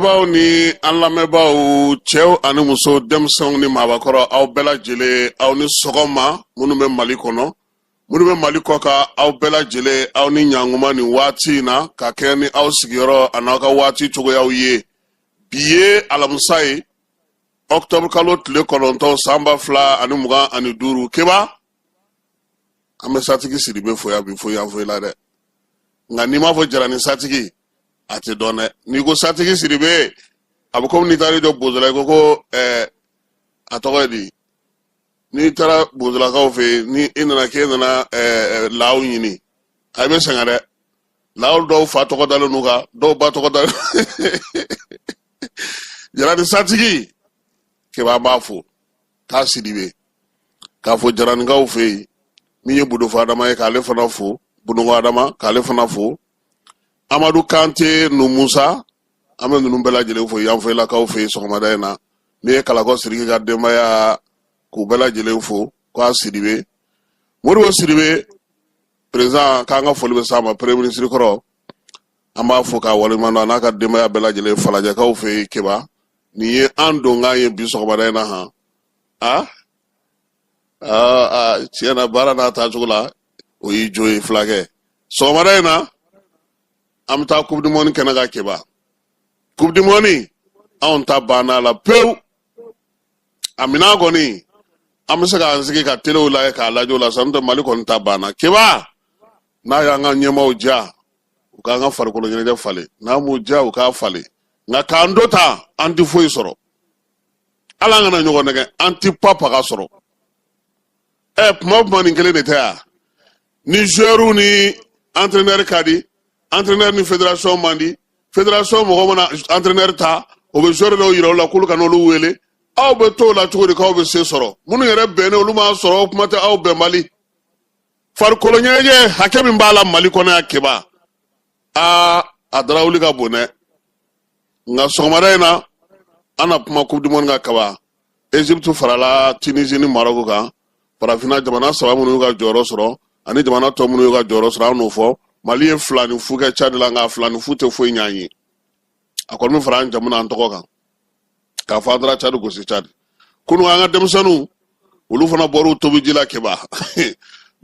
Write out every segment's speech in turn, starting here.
Baw ni an lamɛnbaaw, cɛw ani muso, denmisɛnw ni maabakɔrɔ, aw bɛɛ lajɛlen, aw ni sɔgɔma. Minnu bɛ Mali kɔnɔ, minnu bɛ Mali kɔkan, aw bɛɛ lajɛlen, aw ni ɲankuma nin waati in na, ka kɛ ni aw sigiyɔrɔ an'aw ka waati cogoyaw ye. Bi ye alamisa ye, ɔkutɔburu kalo tile 9, san 2025. Keba, an bɛ Satigi Sidibe fo yan bi, fo yan foyi la dɛ. Nka n'i m'a fɔ Jarani Satigi, a tɛ dɔn dɛ. N'i ko Satigi Sidibe, a bɛ komi n'i taara i jɔ Bozola, i ko ko a tɔgɔ ye di? N'i taara Bozolakaw fɛ yen, ni i nana k'e nana laaw ɲini, a bɛ sɛgɛn dɛ. Laaw dɔw fa tɔgɔ dalen n'u kan, dɔw ba tɔgɔ dalen. Jarani Satigi Keba, an b'a fo k'a Sidibe, k'a fo Jaranikaw fɛ yen. Min ye Budofo Adama ye, k'ale fana fo, Budongo Adama, k'ale fana fo, Amadu Kante nu Musa, an bɛ ninnu bɛɛ lajɛlen fo Yanfoyilakaw fɛ yen sɔgɔmada in na. Min ye Kalakɔ Siriki ka denbaya, k'u bɛɛ lajɛlen fo k'a Sidibe. Modibo Sidibe président, k'an ka foli bɛ s'a ma, premier ministre kɔrɔ, an b'a fo k'a waleɲuman dɔn, a n'a ka denbaya bɛɛ lajɛlen Falajɛkaw fɛ yen. Keba, nin ye an donkan ye bi sɔgɔmada in na. Han, a aa, tiɲɛ na, baara n'a taacogo la, o y'i jo ye. Fulakɛ, sɔgɔmada in na, an bɛ taa Coupe du monde kɛnɛ kan. Keba, Coupe du monde, anw ta banna la pewu. A minɛn kɔni, an bɛ se k'an sigi ka telew lajɛ k'a lajɛ o la sa, n'o tɛ Mali kɔni ta banna. Keba, n'a y'an ka ɲɛmaaw diya, u k'an ka farikolo ɲɛnajɛ falen, n'a m'u diya, u k'a falen. Nka k'an to tan, an tɛ foyi sɔrɔ. Ala, an kana ɲɔgɔn nɛgɛ, an tɛ pa paga sɔrɔ. Ɛ, kuma o kuma, nin kelen de tɛ yan. Ni joueur ni entraîneur ka di, entraîneur ni fédération man di. Fédération mɔgɔ mana entraîneur ta, o bɛ joueur dɔw yira u la k'olu ka n'olu wele. Aw bɛ t'o la cogo di k'aw bɛ se sɔrɔ? Minnu yɛrɛ bɛnnen, olu m'a sɔrɔ, o kuma tɛ aw bɛnbali. Farikolo ɲɛnajɛ hakɛ min b'a la Mali kɔnɔ yan, Keba, aa, a darawuli ka bon dɛ. Nka sɔgɔmada in na, an na kuma Coupe du monde kan. Kaba, Egypte farala Tunisie ni Maroc kan, farafinna jamana saba minnu y'u ka jɔyɔrɔ sɔrɔ ani jamana tɔ minnu y'u ka jɔyɔrɔ sɔrɔ, an n'o fɔ. Mali ye 2-0 kɛ Tchad la, nka 2-0 tɛ foyi ɲ'an ye. A kɔni bɛ fara an jamu n'an tɔgɔ kan k'a fɔ an taara Tchad gosi. Tchad kunun, an ka denmisɛnninw, olu fana bɔr'u tobi ji la. Keba,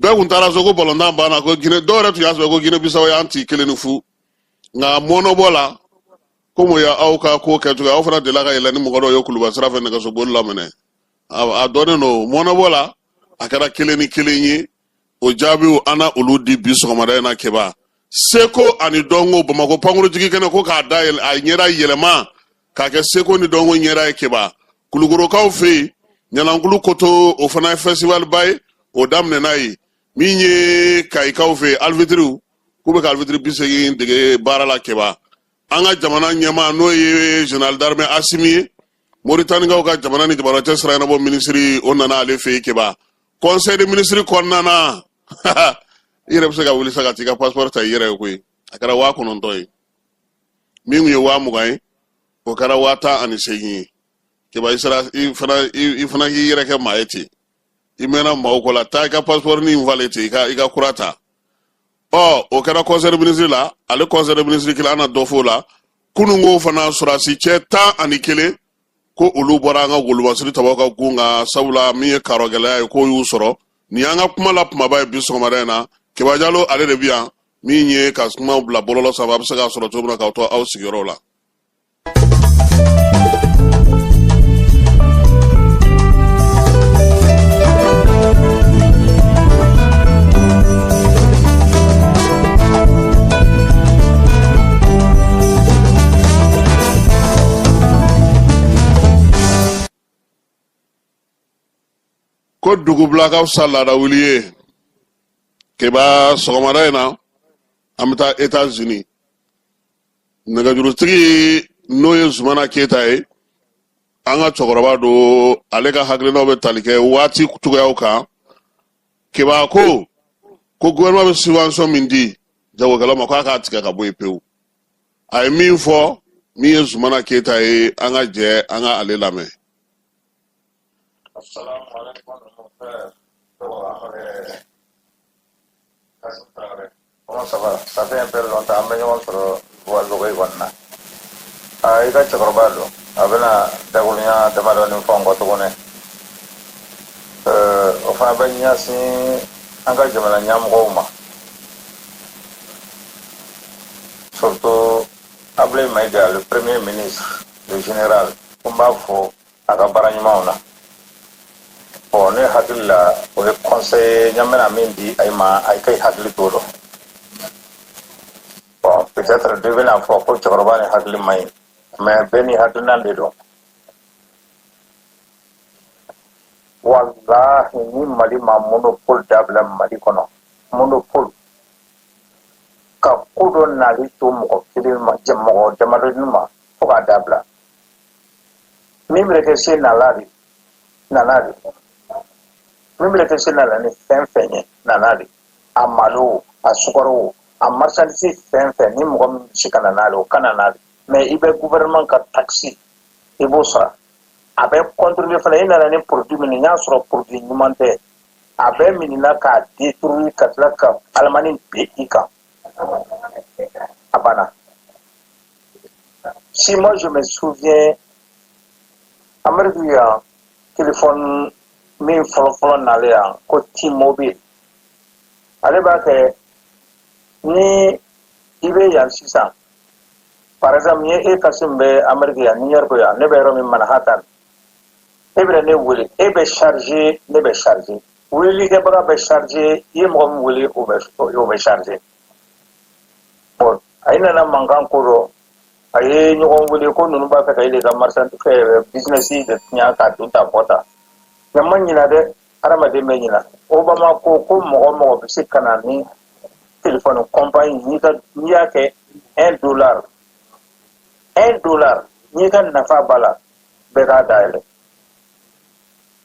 bɛɛ kun taara so ko balontan banna, ko Guinée, dɔw yɛrɛ tun y'a sɔrɔ ko Guinée Bissau y'an ci 1-0. Nka mɔnɔbɔ la, komi o y'aw ka ko kɛcogo, aw fana delila ka yɛlɛ ni mɔgɔ dɔw ye kuluba sira fɛ, nɛgɛsoboli la minɛ, a dɔnnen don. Mɔnɔbɔ la, a kɛra 1-1 ye. O jaabiw, an na olu di bi sɔgɔmada in na. Keba, seko ani dɔnko, Bamakɔ pankurujigi kɛnɛ ko k'a da yɛlɛ, a ɲɛda yɛlɛma k'a kɛ seko ni dɔnko ɲɛda ye. Keba, Kulukorokaw fɛ yen, Ɲalankulu koto, o fana ye festival ba ye, o daminɛna yen. Min ye Kayikaw fɛ yen, alibitiriw k'u bɛ ka alibitiri 80 dege baara la. Keba, an ka jamana ɲɛmaa, n'o ye général d'armée Asimi ye, Moritanikaw ka jamana ni jamana cɛ sira ɲɛnabɔ minisiri, o nana ale fɛ yen. Keba, conseil des ministres kɔnɔna na, i yɛrɛ bɛ se ka wuli sa ka t'i ka passeport ta i yɛrɛ ye koyi. A kɛra 9000 ye, min tun ye 20,000 ye, o kɛra 18,000 ye. Keba, i sera, i fana k'i yɛrɛ kɛ maa ye ten. I mɛnna maaw kɔ la, taa i ka passeport nin falen ten, i ka kura ta. Ɔ, o kɛra conseil des ministres la. Ale conseil des ministres kelen, an na dɔ f'o la. Kununko fana, sɔrɔdasi cɛ 11, ko olu bɔra an ka golomasiri tabaw ka gun kan, sabula min ye karɔ gɛlɛya ye, k'o y'u sɔrɔ. Nin y'an ka kuma la kumaba ye bi sɔgɔmada in na. Keba Jalo, ale de bi yan, min ye ka kumaw bila bɔlɔlɔ sanfɛ, a bɛ se k'a sɔrɔ cogo min na k'aw to aw sigiyɔrɔw la. Ko dugubila ka fisa laada wuli ye. Keba, sɔgɔmada in na, an bɛ taa Etats-Unis. Nɛgɛjurutigi, n'o ye Zumana Keyita ye, an ka cɛkɔrɔba don, ale ka hakilinaw bɛ tali kɛ waati cogoyaw kan. Keba ko ko gouvernement bɛ subvention min di jagokɛlaw ma, k'a k'a tigɛ ka bɔ yen pewu. A ye min fɔ, min ye Zumana Keyita ye, an ka jɛ an ka ale lamɛn. Comment ça va? Ça fait un peu longtemps, an bɛ ɲɔgɔn sɔrɔ voix lɔgɔ kɔni na. Aa, i ka cɛkɔrɔba don a bɛna dakurunya damadɔni fɔ n kɔ tuguni. O fana bɛ ɲɛsin an ka jamana ɲɛmɔgɔw ma, surtout Ablaye Maïga, le premier ministre, le général. Ko n b'a fo a ka baara ɲumanw na. Bon, ne hakili la, o ye conseil ye n bɛna min di a ma, a ka hakili t'o dɔn. Bon, peut-être dɔ bɛna fɔ ko cɛkɔrɔba ni hakili man ɲi, mais bɛɛ ni hakilina de don. Walahi, ni Mali ma monopole dabila Mali kɔnɔ, monopole ka ko dɔ nali to mɔgɔ kelen ma, mɔgɔ damadɔni ma, fo k'a dabila. Min bɛ kɛ se nala de nana de, min bɛ kɛ se nana ni fɛn fɛn ye, nana de, a malo, a sukaro, a marchandise, fɛn fɛn ni mɔgɔ min bɛ se ka na n'ale, o ka na n'ale. Mais i bɛ gouvernement ka taxe, i b'o sara. A bɛ contrôler fana. I nana ni produit min ye, n'a sɔrɔ produit ɲuman tɛ, a bɛ minɛ k'a détruire, ka tila ka alamani bin i kan. A banna. Si moi je me souviens, Amérique yan, téléphone min fɔlɔfɔlɔ nalen yan ko T-Mobile, ale b'a kɛ ni i bɛ yan sisan, par exemple, ni e Kasim bɛ Amérique yan, New York yan, ne bɛ yɔrɔ min, Manhattan, e bɛna ne wele, e bɛ charger, ne bɛ charger, welelikɛbaga bɛ charger, i ye mɔgɔ min wele, o bɛ charger. Bon, a nana mankan ko dɔ, a ye ɲɔgɔn wele ko ninnu b'a fɛ ka ile ka marchand business de tiɲɛ ka don ta bɔ ta. Mɛ ma ɲina dɛ, hadamaden bɛ ɲina. Obama ko ko mɔgɔ mɔgɔ bɛ se ka na ni téléphone compagnie, n'i ka n'i y'a kɛ 1 dollar, 1 dollar, n'i ka nafa b'a la, bɛɛ k'a dayɛlɛ.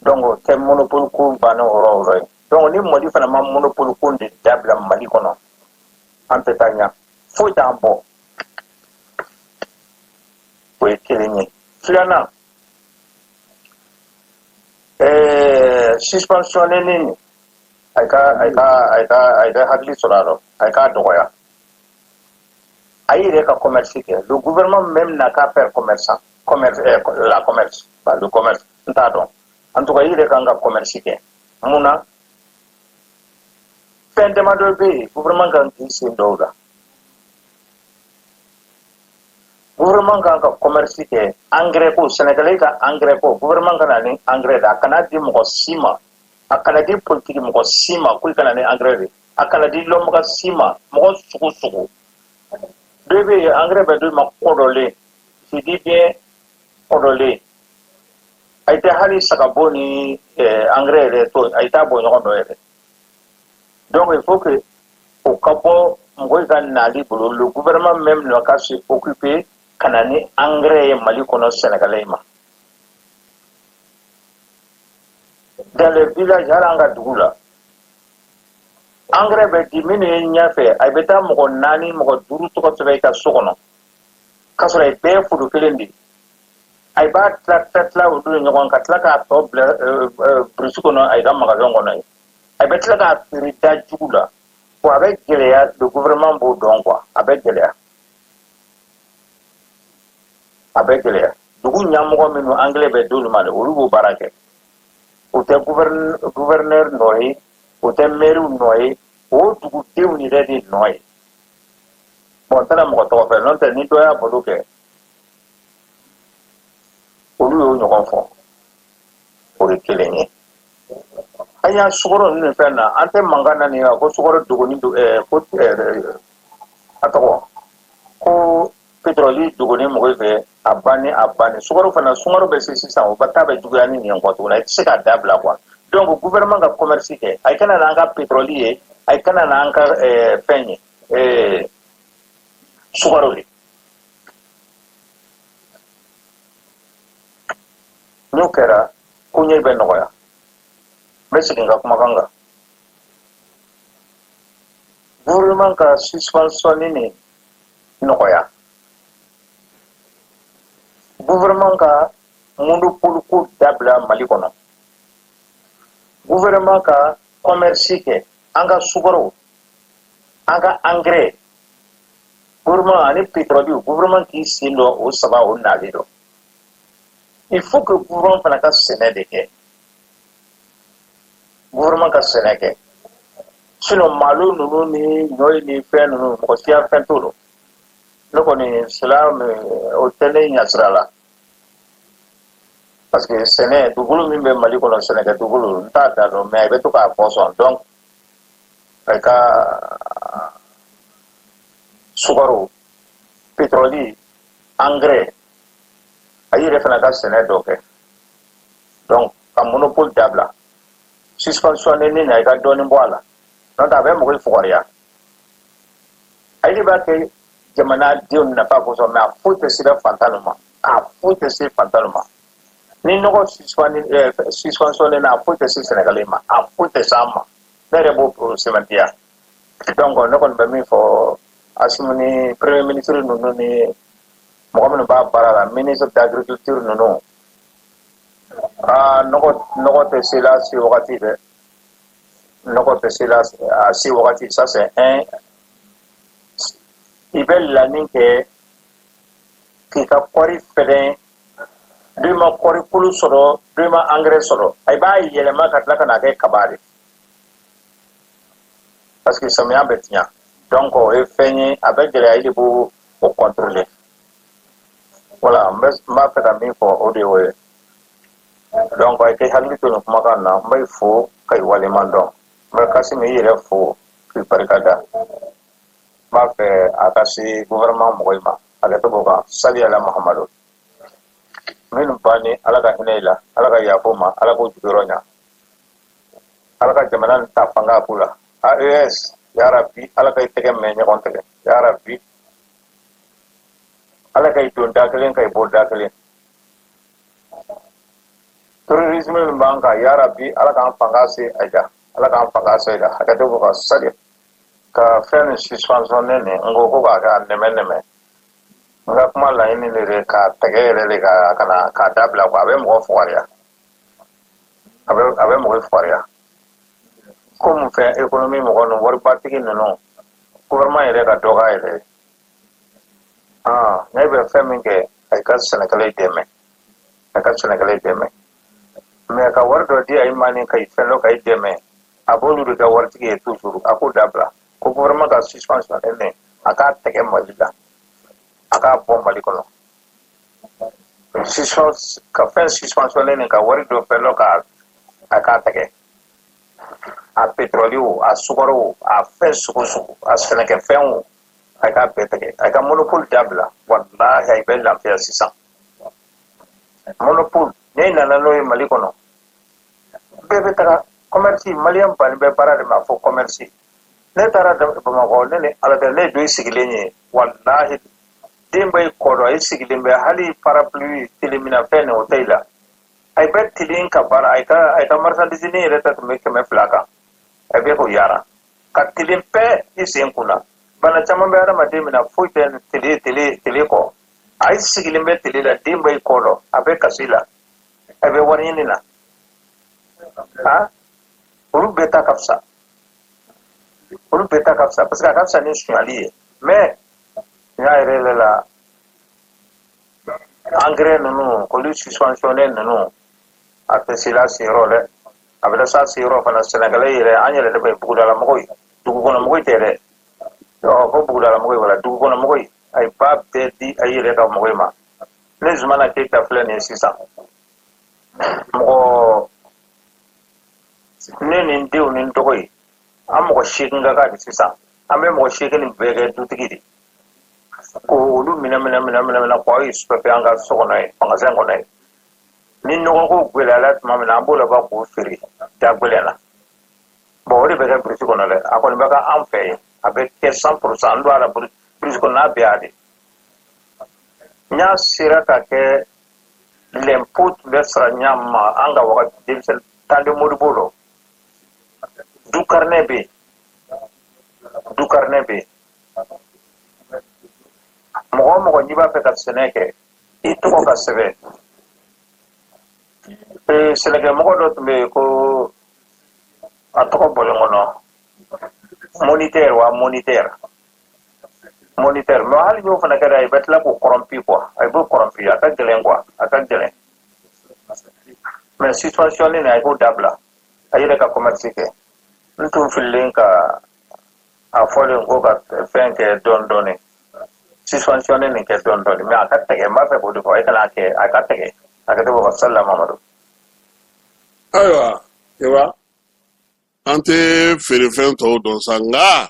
Donc o tɛ monopole ko bannen o yɔrɔ o yɔrɔ ye. Donc ni Mali fana ma monopole ko de dabila Mali kɔnɔ, an tɛ taa ɲɛ, foyi t'an bɔ. O ye kelen ye. Filanan, suspensionné nin, a ka hakili sɔrɔ a rɔ, a k'a dɔgɔya. A yɛrɛ ka commerce kɛ. Le gouvernement même n'a qu'à faire commerçant, commerce, la commerce, pas le commerce, n t'a dɔn. En tout cas, i yɛrɛ kan ka commerce kɛ. Mun na? Fɛn damadɔ bɛ yen, gouvernement kan k'i sen dɔw la. Gouvernement kan ka commerce kɛ. Engrais ko, Sénégalais ka engrais ko, gouvernement ka na ni engrais de. A kana di mɔgɔ si ma, a kana di politique mɔgɔ si ma ko i kana ni engrais de. A kana di lɔnbaga si ma, mɔgɔ sugu sugu dɔ bɛ yen, engrais bɛ d'u ma kɔdɔlen, je dis bien kɔdɔlen. A tɛ hali sagabo ni engrais yɛrɛ to, a t'a bɔ ɲɔgɔn dɔ yɛrɛ. Donc il faut que o ka bɔ mɔgɔw ka nali bolo. Le gouvernement même n'a qu'à se occuper ka na ni engrais ye Mali kɔnɔ, Sénégalais ma. Dans les villages, hali an ka dugu la, engrais bɛ di minnu ye ɲɛfɛ, a bɛ taa mɔgɔ naani, mɔgɔ duuru tɔgɔ sɛbɛn i ka so kɔnɔ, k'a sɔrɔ i bɛɛ ye foro kelen de ye. A b'a tila tila tila olu ni ɲɔgɔn, ka tila k'a tɔ bila brousse kɔnɔ, a ka magasin kɔnɔ yen, a bɛ tila k'a feere da jugu la. Bon, a bɛ gɛlɛya, le gouvernement b'o dɔn quoi. A bɛ gɛlɛya, a bɛ gɛlɛya. Dugu ɲɛmɔgɔ minnu engrais bɛ d'olu ma dɛ, olu b'o baara kɛ. O tɛ gouverneur nɔ ye, o tɛ maire nɔ ye, o dugudenw yɛrɛ de nɔ ye. Bon, n tɛna mɔgɔ tɔgɔ fɛ, n'o tɛ ni dɔ y'a balo kɛ, olu y'o ɲɔgɔn fɔ. O ye kelen ye. An y'a sukaro ninnu fɛn na, an tɛ mankan na nin ko sukaro dogoni do, ko a tɔgɔ ko pétrole dogoni mɔgɔ fɛ, a banni, a banni. Sukaro fana, sukaro bɛ se sisan, o ba taa bɛ juguya ni nin kɔ tuguni, a tɛ se k'a dabila quoi. Donc gouvernement ka commerce kɛ, a kana n'an ka pétrole ye, a kana n'an ka fɛn ye, sukaro ye. N'o kɛra, koɲɛ bɛ nɔgɔya. N bɛ segin ka kumakan kan. Gouvernement ka suspension nin nɔgɔya, gouvernement ka monopole ko dabila Mali kɔnɔ, gouvernement ka commerce kɛ, an ka sukaro, an ka engrais. Gouvernement ani pétrole, gouvernement k'i sen don o saba o nali dɔ. Il faut que gouvernement fana ka sɛnɛ de kɛ, gouvernement ka sɛnɛ kɛ, sinon malo ninnu ni ɲɔ ni fɛn ninnu, mɔgɔ siya fɛn t'o dɔn. Ne kɔni cela o tɛ ne ɲasira la, parce que sɛnɛ dugukolo min bɛ Mali kɔnɔ, sɛnɛkɛ dugukolo, n t'a da dɔn, mais a bɛ to k'a fɔ sɔn. Donc a ka sukaro, pétrole, engrais, a yɛrɛ fana ka sɛnɛ dɔ kɛ. Donc ka monopole dabila, suspension ni na i ka dɔɔnin bɔ a la, n'o tɛ a bɛ mɔgɔ fugariya. A yɛrɛ b'a kɛ jamanadenw nafa kosɔn, mais a foyi tɛ se fantan ma, a foyi tɛ se fantan ma. Ni nɔgɔ suspensionné na, a foyi tɛ se Sɛnɛgali ma, a foyi tɛ se an ma. Ne yɛrɛ b'o sɛmɛntiya. Donc ne kɔni bɛ min fɔ Assimi ni premier ministre ninnu ni mɔgɔ minnu b'a baara la, ministre d'agriculture ninnu, aa, nɔgɔ tɛ se la se wagati dɛ, nɔgɔ tɛ se la a se wagati. Ça, c'est un. I bɛ lanin kɛ k'i ka kɔɔri fɛdɛn, dɔ ma kɔɔri kolo sɔrɔ, dɔ ma engrais sɔrɔ, a b'a yɛlɛma ka tila ka n'a kɛ kaba de, parce que samiya bɛ tiɲɛ. Donc o ye fɛn ye, a bɛ gɛlɛya, i de b'o o contrôler. Voilà, n b'a fɛ ka min fɔ, o de y'o ye. Donc a k'i hakili to nin kumakan na. N b'i fo ka i waleɲuman dɔn. N bɛ Kasimi i yɛrɛ fo k'i barika da. N b'a fɛ a ka se gouvernement mɔgɔw ma, hakɛto b'o kan. Sali ala Mahamadu. Minnu banni, Ala ka hinɛ i la, Ala ka yafa ma, Ala k'o juguyɔrɔ ɲa, Ala ka jamana nin ta fanga k'u la. AES, yarabi, Ala ka i tɛgɛ mɛn ɲɔgɔn tɛgɛ. Yarabi, Ala ka i don da kelen ka i bɔ da kelen. Terrorisme min b'an kan, yarabi, Ala k'an fanga se a ja, Ala k'an fanga se a ja. Hakɛto b'o kan. Sali ka fɛn nin suspensionné nin, n ko ko k'a kɛ a nɛmɛ nɛmɛ. N ka kuma laɲini de k'a tɛgɛ yɛrɛ de ka ka na k'a dabila quoi. A bɛ mɔgɔ fugariya, a bɛ mɔgɔ fugariya. Komi fɛn économie mɔgɔ ninnu, waribatigi ninnu, gouvernement yɛrɛ ka dɔ k'a yɛrɛ ye. Ah, ne bɛ fɛn min kɛ, a ka sɛnɛkɛlaw dɛmɛ, a ka sɛnɛkɛlaw dɛmɛ, mais ka wari dɔ di a ma ni ka fɛn dɔ ka i dɛmɛ, a b'olu de kɛ waritigi ye toujours. A k'o dabila. Ko gouvernement ka suspension ne, a k'a tɛgɛ Mali la, a k'a bɔ Mali kɔnɔ. Ka fɛn suspensionné nin, ka wari dɔ fɛn dɔ ka a k'a tɛgɛ, a pétrole o, a sukaro o, a fɛn sugu sugu, a sɛnɛkɛfɛn o, a k'a bɛɛ tigɛ. A ka monopole dabila, walahi, a bɛ lafiya sisan. Monopole ne nana n'o ye Mali kɔnɔ, bɛɛ bɛ taga commerce. Maliyɛn banni bɛ baara de ma fɔ commerce. Ne taara Bamakɔ, ne ni Ala tɛ, ne ye dɔ sigilen ye, walahi, den bɛ kɔ dɔn, e sigilen bɛ, hali parapluie teleminafɛn nin o tɛ i la. A bɛ tilen ka baara, a ka marchandise ne yɛrɛ ta tun bɛ 200 kan, a bɛ k'o yaara ka tilen pɛ i sen kunna. Bana caman bɛ hadamaden min na, foyi tɛ tele tele tele kɔ. A ye sigilen bɛ tele la, den bɛ i kɔ dɔn, a bɛ kasi la, a bɛ wari ɲini na. Ha, olu bɛɛ ta ka fisa, olu bɛɛ ta ka fisa, parce que a ka fisa ni sonyali ye. Mais n y'a yɛrɛ yɛrɛ la, engrais ninnu k'olu suspensionné ninnu, a tɛ se la seyɔrɔ dɛ. A bɛ s'a seyɔrɔ fana. Sɛnɛkɛla yɛrɛ, an yɛrɛ de bɛ bugudalamɔgɔw ye, dugukɔnɔmɔgɔw tɛ dɛ. Ɔ, ko bugudalamɔgɔw, wala dugukɔnɔmɔgɔw, a ye ba bɛɛ di a yɛrɛ ka mɔgɔw ma. Ne Zumana Keyita filɛ nin ye sisan, mɔgɔ ne ni n denw ni n dɔgɔ ye, an mɔgɔ 8 ka kan de sisan. An bɛ mɔgɔ 8 nin bɛɛ kɛ dutigi de, k'olu minɛ minɛ minɛ minɛ minɛ k'aw ye sufɛ an ka so kɔnɔ yen, magasin kɔnɔ yen. Ni nɔgɔko gɛlɛyara tuma min na, an b'o laban k'o feere da gɛlɛn na. Bon, o de bɛ kɛ brousse kɔnɔ dɛ. A kɔni bɛ kɛ an fɛ yen, a bɛ kɛ 100%. An don a la, brousse kɔnɔ n'a bɛɛ y'a de. N y'a sera ka kɛ, l'impôt tun bɛ sara ɲa ma an ka wagati denmisɛnnin temps de Modibo dɔ. Du carnet bɛ yen, du carnet bɛ yen. Mɔgɔ o mɔgɔ n'i b'a fɛ ka sɛnɛ kɛ, i tɔgɔ ka sɛbɛn. Sɛnɛkɛmɔgɔ dɔ tun bɛ yen ko a tɔgɔ bɔlen kɔnɔ, moniteur wa moniteur. Moniteur, mais hali n'o fana kɛra, i bɛ tila k'o corrompu quoi, a b'o corrompu, a ka gɛlɛn quoi, a ka gɛlɛn. Mais suspension nin, a k'o dabila, a yɛrɛ ka commerce kɛ. N tun fililen ka a fɔlen ko ka fɛn kɛ dɔɔni dɔɔni, suspension nin kɛ dɔɔni dɔɔni, mais a ka tɛgɛ. N b'a fɛ k'o de fɔ, e kana kɛ, a ka tɛgɛ, a ka to ka sala Mamadu. Ayiwa Keba, an tɛ feerefɛn tɔw dɔn sa, nka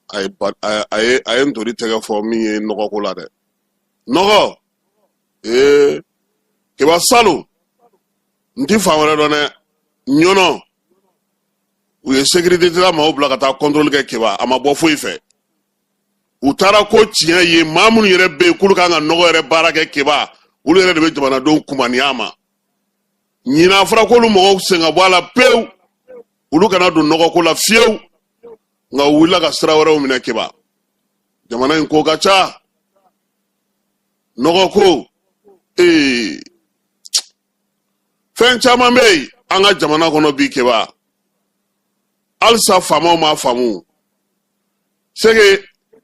a ye a ye a ye ntori tɛgɛ fɔ min ye nɔgɔko la dɛ. Nɔgɔ ee, Keba, salon n ti fan wɛrɛ dɔn dɛ, Ɲɔnɔ, u ye sécurité la maaw bila ka taa contrôle kɛ Keba, a ma bɔ foyi fɛ. U taara ko tiɲɛ ye, maa minnu yɛrɛ bɛ yen k'olu kan ka nɔgɔ yɛrɛ baara kɛ Keba, olu yɛrɛ de bɛ jamanadenw kumaniya ma. Ɲinan a fɔra k'olu mɔgɔw sen ka bɔ a la pewu, olu kana don nɔgɔko la fiyewu, nka u wulila ka sira wɛrɛw minɛ. Keba, jamana in ko ka ca, nɔgɔko ee, fɛn caman bɛ yen an ka jamana kɔnɔ bi Keba, halisa faamaw m'a faamu. Sege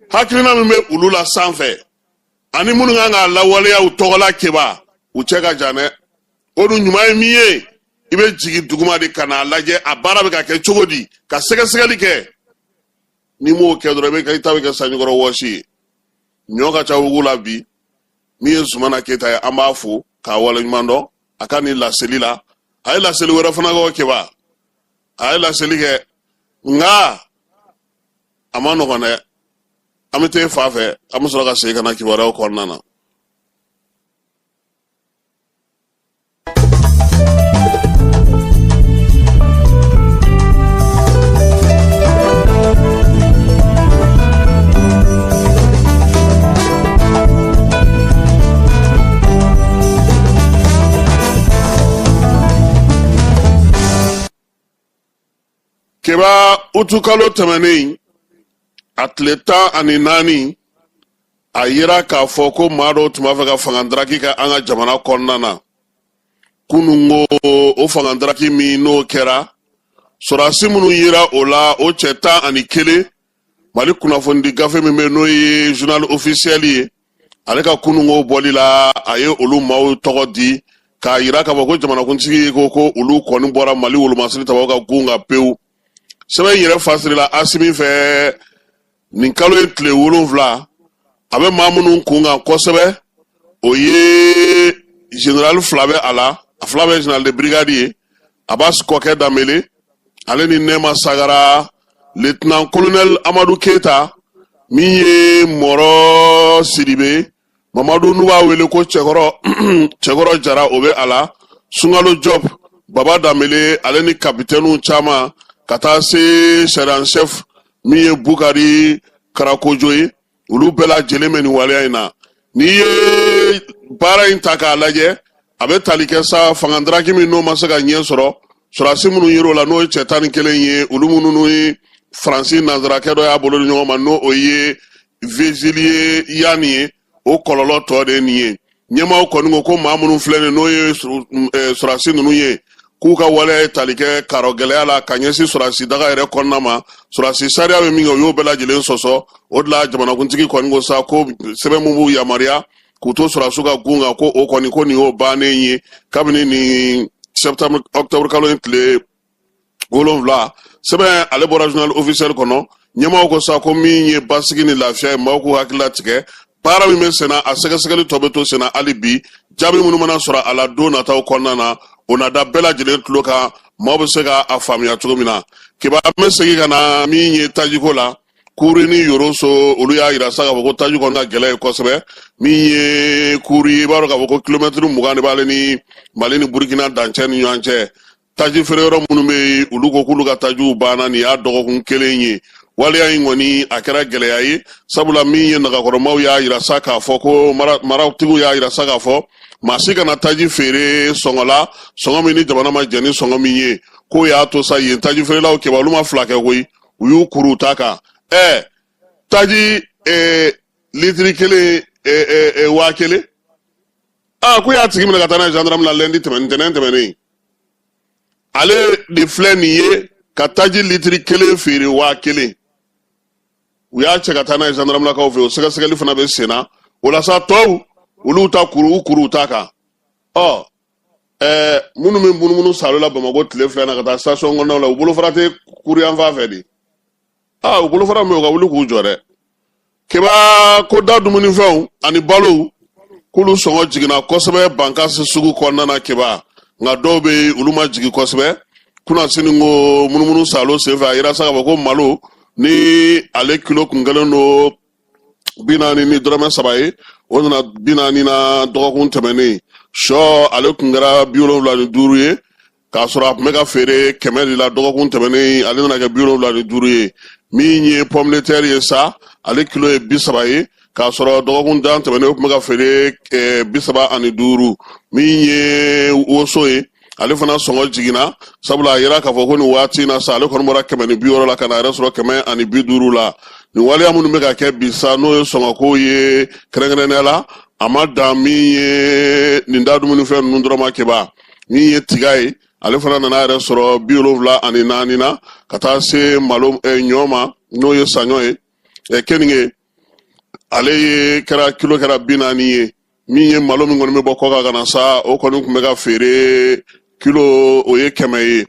hakilina min bɛ olu la sanfɛ ani minnu kan k'a lawaleya u tɔgɔ la Keba, u cɛ ka jan dɛ. O dun ɲuman ye min ye, i bɛ jigin duguma de ka n'a lajɛ a baara bɛ ka kɛ cogo di, ka sɛgɛsɛgɛli kɛ. N'i m'o kɛ dɔrɔn, i bɛ i ta bɛ kɛ sanjikɔrɔ wɔsi ye. Ɲɔ ka ca wugu la bi. Min ye Zumana Keyita ye, an b'a fo k'a waleɲuman dɔn a ka nin laseli la. A ye laseli wɛrɛ fana kɛ Keba, a ye laseli kɛ, nka a ma nɔgɔn dɛ. An bɛ taa fa fɛ, an bɛ sɔrɔ ka segin ka na kibaruyaw kɔnɔna na. Keba, utukalo tɛmɛnen a tile 14, a yira k'a fɔ ko maa dɔw tun b'a fɛ ka fangadaraki kɛ an ka jamana kɔnɔna na. Kununko o fangadaraki min n'o kɛra, sɔrɔdasi minnu yera o la, o cɛ 11. Mali kunnafonidi gafe min bɛ, n'o ye Journal Officiel ye, ale ka kununko bɔli la, a ye olu maaw tɔgɔ di k'a yira k'a fɔ ko jamanakuntigi ko ko olu kɔni bɔra Mali wolomasiri tabaw ka gun kan pewu. Sɛbɛn in yɛrɛ fasirila Asimi fɛ nin kalo ye tile 7. A bɛ maa minnu kun kan kosɛbɛ, o ye général fila bɛ a la, a fila bɛ général de brigade ye, Abbas Kɔkɛ Danbele ale ni Nɛma Sagara, lieutenant colonel Amadu Keyita, min ye Mɔrɔ Sidibe Mamadu, n'u b'a wele ko Cɛkɔrɔ, Cɛkɔrɔ Jara, o bɛ a la, Sunkalo Jɔp, Baba Danbele, ale ni kapitɛniw caman, ka taa se sergent chef min ye Bukari Karakojo ye, olu bɛɛ lajɛlen bɛ nin waleya in na. N'i ye baara in ta k'a lajɛ, a bɛ tali kɛ sa fangadaraki min n'o ma se ka ɲɛ sɔrɔ, sɔrɔdasi minnu yer'o la, n'o ye cɛ 11 ye, olu minnu ye Faransi nanzarakɛ dɔ y'a bolo di ɲɔgɔn ma, n'o o ye Vezilier Yann ye, o kɔlɔlɔ tɔ de ye nin ye. Ɲɛmaaw kɔni ko ko maa minnu filɛ nin, n'o ye sɔrɔdasi ninnu ye, k'u ka waleya ye tali kɛ karɔ gɛlɛya la ka ɲɛsin sɔrɔdasi daga yɛrɛ kɔnɔna ma. Sɔrɔdasi sariya bɛ min kɛ, u y'o bɛɛ lajɛlen sɔsɔ. O de la jamanakuntigi kɔni ko sa ko sɛbɛn min b'u yamaruya k'u to sɔrɔdasiw ka gun kan, ko o kɔni, ko nin y'o bannen ye kabini nin septembre octobre kalo in tile 7. Sɛbɛn ale bɔra Journal Officiel kɔnɔ. Ɲɛmaaw ko sa ko min ye basigi ni lafiya ye, maaw k'u hakili latigɛ. Baara min bɛ senna, a sɛgɛsɛgɛli tɔ bɛ to senna hali bi. Jaabi minnu mana sɔrɔ a la don nataw kɔnɔna na, o na da bɛɛ lajɛlen tulo kan, maaw bɛ se ka a faamuya cogo min na. Keba, an bɛ segin ka na min ye tajiko la, Kuri ni Yoroso, olu y'a yira sa k'a fɔ ko taji kɔni ka gɛlɛn ye kosɛbɛ. Min ye Kuri ye, i b'a dɔn k'a fɔ ko kilomɛtiri 20 de b'ale ni Mali ni Burukina dancɛ ni ɲɔgɔn cɛ. Taji feere yɔrɔ minnu bɛ yen, olu ko k'olu ka tajiw banna. Nin y'a dɔgɔkun kelen ye. Waleya in kɔni, a kɛra gɛlɛya ye, sabula min ye nagakɔrɔmaw y'a yira sa k'a fɔ ko maratigiw y'a yira sa k'a fɔ maa si kana taji feere sɔngɔ la, sɔngɔ min ni jamana ma jɛn ni sɔngɔ min ye. K'o y'a to sa yen taji feerelaw Keba, olu ma fila kɛ koyi, u y'u kuru u ta kan. Taji litiri kelen 1000. Aa, ko y'a tigi minɛ ka taa n'a ye gendarme la lundi tɛmɛnen, ntɛnɛn tɛmɛnen. Ale de filɛ nin ye ka taji litiri kelen feere 1000. U y'a cɛ ka taa n'a ye zandaramulakaw fɛ, o sɛgɛsɛgɛli fana bɛ sen na. O la sa, tɔw olu ta kuru u kuru ta kan. Ɔ minnu bɛ munumunu salo la Bamakɔ tile 2 na ka taa station kɔnɔnaw la, u bolofara tɛ kuru yan fan fɛ de. Aa, u bolofara min, u ka wuli k'u jɔ dɛ. Keba ko da dumunifɛnw ani balow, k'olu sɔngɔ jiginna kosɛbɛ Bankasi sugu kɔnɔna na, Keba. Nka dɔw bɛ yen, olu ma jigin kosɛbɛ. Kunnasini ko munumunu salo senfɛ, a yira sa k'a fɔ ko malo ni ale kilo kun kɛlen don 40 ni dɔrɔmɛ 3 ye, o nana 40 na dɔgɔkun tɛmɛnen. Sɔ, ale kun kɛra 75 ye, k'a sɔrɔ a tun bɛ ka feere 100 de la dɔgɔkun tɛmɛnen, ale nana kɛ 75 ye. Min ye pomme de terre ye sa, ale kilo ye 30 ye, k'a sɔrɔ dɔgɔkun dan tɛmɛnen, o tun bɛ ka feere 35. Min ye woso ye, ale fana sɔngɔ jiginna, sabula a yira k'a fɔ ko nin waati in na sa, ale kɔni bɔra 160 la ka na a yɛrɛ sɔrɔ 150 la. Nin waleya minnu bɛ ka kɛ bi sa, n'o ye sɔngɔko ye kɛrɛnkɛrɛnnenya la, a ma dan min ye nin da dumunifɛn ninnu dɔrɔn ma, Keba. Min ye tiga ye, ale fana nana yɛrɛ sɔrɔ 74 na, ka taa se malo ɲɔ ma, n'o ye saɲɔ ye. Keninge, ale ye kɛra kilo kɛra 40 ye. Min ye malo min kɔni bɛ bɔ kɔkan ka na sa, o kɔni tun bɛ ka feere kilo o ye 100 ye.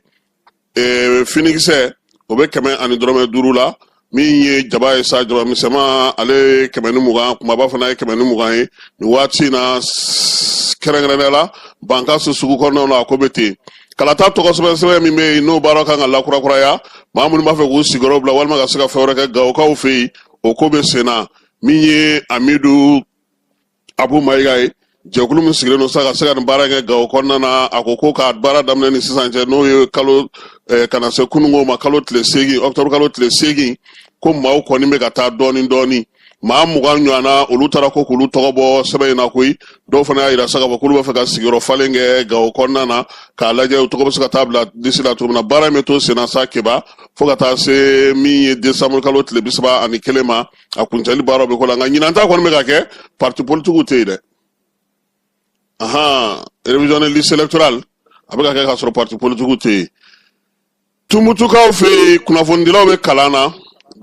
Finikisɛ, o bɛ 100 ani dɔrɔmɛ 5 la. Min ye jaba ye sa, jaba misɛnman, ale ye 120, kumaba fana ye 120 ye nin waati in na. Kɛrɛnkɛrɛnnenya la, Bankasi sugu kɔnɔnaw la, a ko bɛ ten. Kalata tɔgɔ sɛbɛn sɛbɛn min bɛ yen, n'o baara kan ka lakurakuraya, maa minnu b'a fɛ k'u sigiyɔrɔ bila walima ka se ka fɛn wɛrɛ kɛ Gawokaw fɛ yen, o ko bɛ sen na. Min ye Amidu Abu Mayiga ye, jɛkulu min sigilen don sa ka se ka nin baara kɛ Gawo kɔnɔna na, a ko ko ka baara daminɛ ni sisan cɛ, n'o ye kalo ka na se kununko ma, kalo tile 8, octobre kalo tile 8, ko maaw kɔni bɛ ka taa dɔɔni dɔɔni. Maa 20 ɲɔgɔnna, olu taara ko k'olu tɔgɔ bɔ sɛbɛn in na koyi. Dɔw fana y'a yira sa k'a fɔ k'olu b'a fɛ ka sigiyɔrɔ falen kɛ Gawo kɔnɔna na, k'a lajɛ u tɔgɔ bɛ se ka taa bila lisi la cogo min na. Baara in bɛ to senna sa, Keba, fo ka taa se min ye décembre kalo tile 31 ma, a kuncɛli baaraw bɛ ko la. Nka ɲinan ta kɔni bɛ ka kɛ, parti politikiw tɛ yen dɛ. Ahan, révision de liste électorale, a bɛ ka kɛ k'a sɔrɔ parti politikiw tɛ yen. Tumutukaw fɛ yen, kunnafonidilaw bɛ kalan na,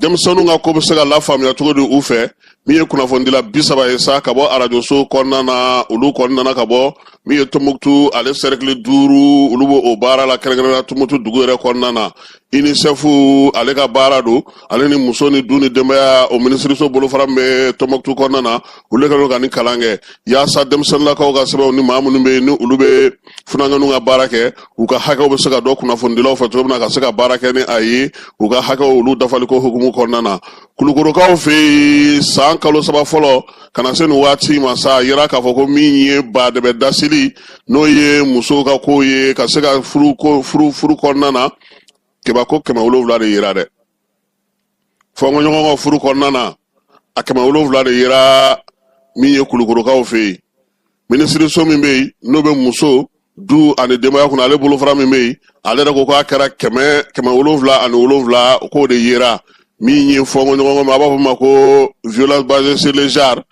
denmisɛnninw ka ko bɛ se ka lafaamuya cogo di u fɛ. Min ye kunnafonidila 30 ye sa ka bɔ arajoso kɔnɔna na, olu kɔni nana ka bɔ min ye Tumutu ale sɛrɛkili 5, olu b'o baara la, kɛrɛnkɛrɛnnenya Tumutu dugu yɛrɛ kɔnɔna na. UNICEF ale ka baara don, ale ni muso ni du ni denbaya o minisiriso bolofara min bɛ Tɔnbɔkutu kɔnɔna na, olu de kɛlen don ka nin kalan kɛ yaasa denmisɛnninlakaw ka sɛbɛnw ni maa minnu bɛ yen ni olu bɛ funankɛninw ka baara kɛ, u ka hakɛw bɛ se ka dɔn kunnafonidilaw fɛ cogo min na, ka se ka baara kɛ ni a ye u ka hakɛw olu dafaliko hukumu kɔnɔna na. Kulukorokaw fɛ yen, san kalo 3 fɔlɔ ka na se nin waati ma sa, a yira k'a fɔ ko min ye badɛbɛ dasili, n'o ye musow ka ko ye, ka se ka furu ko furu furu kɔnɔna na, Keba, ko 700 de yera dɛ. Fɔnkɔɲɔgɔn ka furu kɔnɔna na, a 700 de yera min ye Kulukorokaw fɛ yen. Minisiriso min bɛ yen n'o bɛ muso du ani denbaya kunna, ale bolofara min bɛ yen, ale yɛrɛ ko k'a kɛra 777, k'o de yera. Min ye fɔnkɔɲɔgɔn ma, a b'a fɔ ma ko violence basée sur le genre,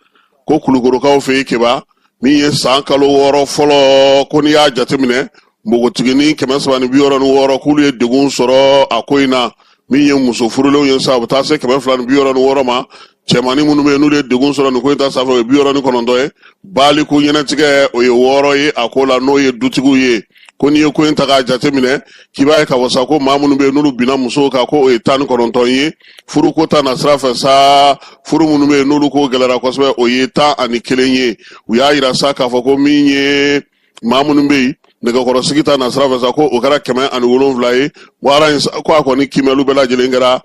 ko Kulukorokaw fɛ yen, Keba, min ye san kalo 6 fɔlɔ, ko n'i y'a jateminɛ, npogotiginin 366, k'olu ye degun sɔrɔ a ko in na. Min ye muso furulenw ye sa, u bɛ taa se 266 ma. Cɛmannin minnu bɛ yen n'olu ye degun sɔrɔ nin ko in ta sanfɛ, o ye 69 ye. Baliku ɲɛnɛtigɛ, o ye 6 ye a ko la, n'o ye dutigiw ye. Ko n'i ye ko in ta k'a jateminɛ, k'i b'a ye k'a fɔ sa ko maa minnu bɛ yen n'olu binna musow kan, ko o ye 19 ye. Furuko ta na sira fɛ sa, furu minnu bɛ yen n'olu ko gɛlɛyara kosɛbɛ, o ye 11 ye. U y'a yira sa k'a fɔ ko min ye maa minnu bɛ yen nɛgɛkɔrɔsigi ta na sira fɛ sa, ko o kɛra 107 ye. Wara in ko a kɔni kiimɛliw bɛɛ lajɛlen kɛra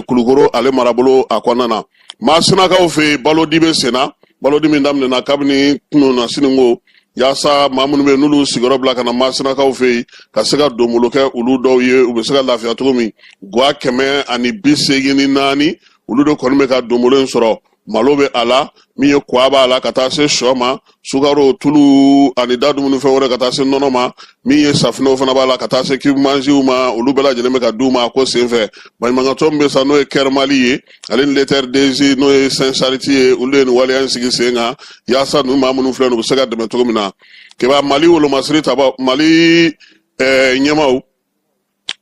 Kulukoro ale marabolo a kɔnɔna na. Masinakaw fɛ yen, balodi bɛ senna, balodi min daminɛna kabini kunun na sininko, yaasa maa minnu bɛ yen n'olu sigiyɔrɔ bila ka na Masinakaw fɛ yen, ka se ka donbolo kɛ olu dɔw ye, u bɛ se ka lafiya cogo min. Gwa 184, olu de kɔni bɛ ka donbolo in sɔrɔ. Malo bɛ a la, min ye kwa b'a la, ka taa se sɔ ma, sukaro, tulu ani da dumunifɛn wɛrɛ, ka taa se nɔnɔ ma. Min ye safinɛw fana b'a la, ka taa se cube-Maggiw ma, olu bɛɛ lajɛlen bɛ ka d'u ma a ko senfɛ. Baɲumankɛtɔn min bɛ sa, n'o ye Cœur Mali ye, ale ni Letter DG, n'o ye Saint Charité ye, olu ye nin waleya in sigi sen kan yaasa ninnu maa minnu filɛ nin, u bɛ se ka dɛmɛ cogo min na. Keba, Mali wolomasiri taba, Mali ɲɛmaaw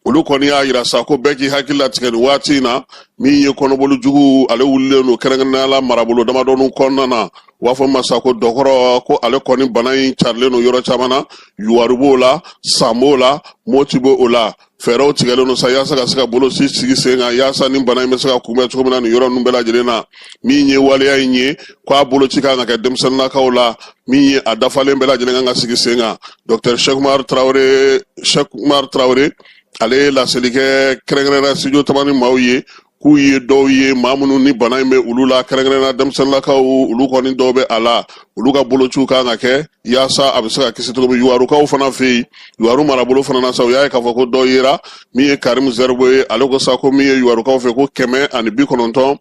Olu kɔni y'a yira sa ko bɛɛ k'i hakili latigɛ nin waati in na. Min ye kɔnɔboli jugu, ale wulilen don kɛrɛnkɛrɛnnenya la marabolo damadɔni kɔnɔna na. U b'a fɔ ma sa ko dɔkɔrɔ, ko ale kɔni bana in carilen don yɔrɔ caman na. Yuwaru b'o la, San b'o la, Moti b'o la. Fɛɛrɛw tigɛlen don sa yaasa ka se ka boloci sigi sen kan, yaasa ni bana in bɛ se ka kunbɛn cogo min na nin yɔrɔ ninnu bɛɛ lajɛlen na. Min ye waleya in ye, ko a boloci kan ka kɛ denmisɛnninnakaw la, min ye a dafalen bɛɛ lajɛlen kan ka sigi sen kan. Dr Cheikh Traoré, Cheikh Umar Traoré, ale ye laseli kɛ kɛrɛnkɛrɛnnenya studio Tamani maaw ye, k'u ye dɔw ye, maa minnu ni bana in bɛ olu la, kɛrɛnkɛrɛnnenya denmisɛnninnakaw, olu kɔni dɔw bɛ a la, olu ka bolociw kan ka kɛ yaasa a bɛ se ka kisi cogo min. Yuwarukaw fana fɛ yen, Yuwaru marabolo fana na sa, u y'a ye k'a fɔ ko dɔ yera. Min ye Karim Zɛribo ye, ale ko sa ko min ye Yuwarukaw fɛ, ko 197,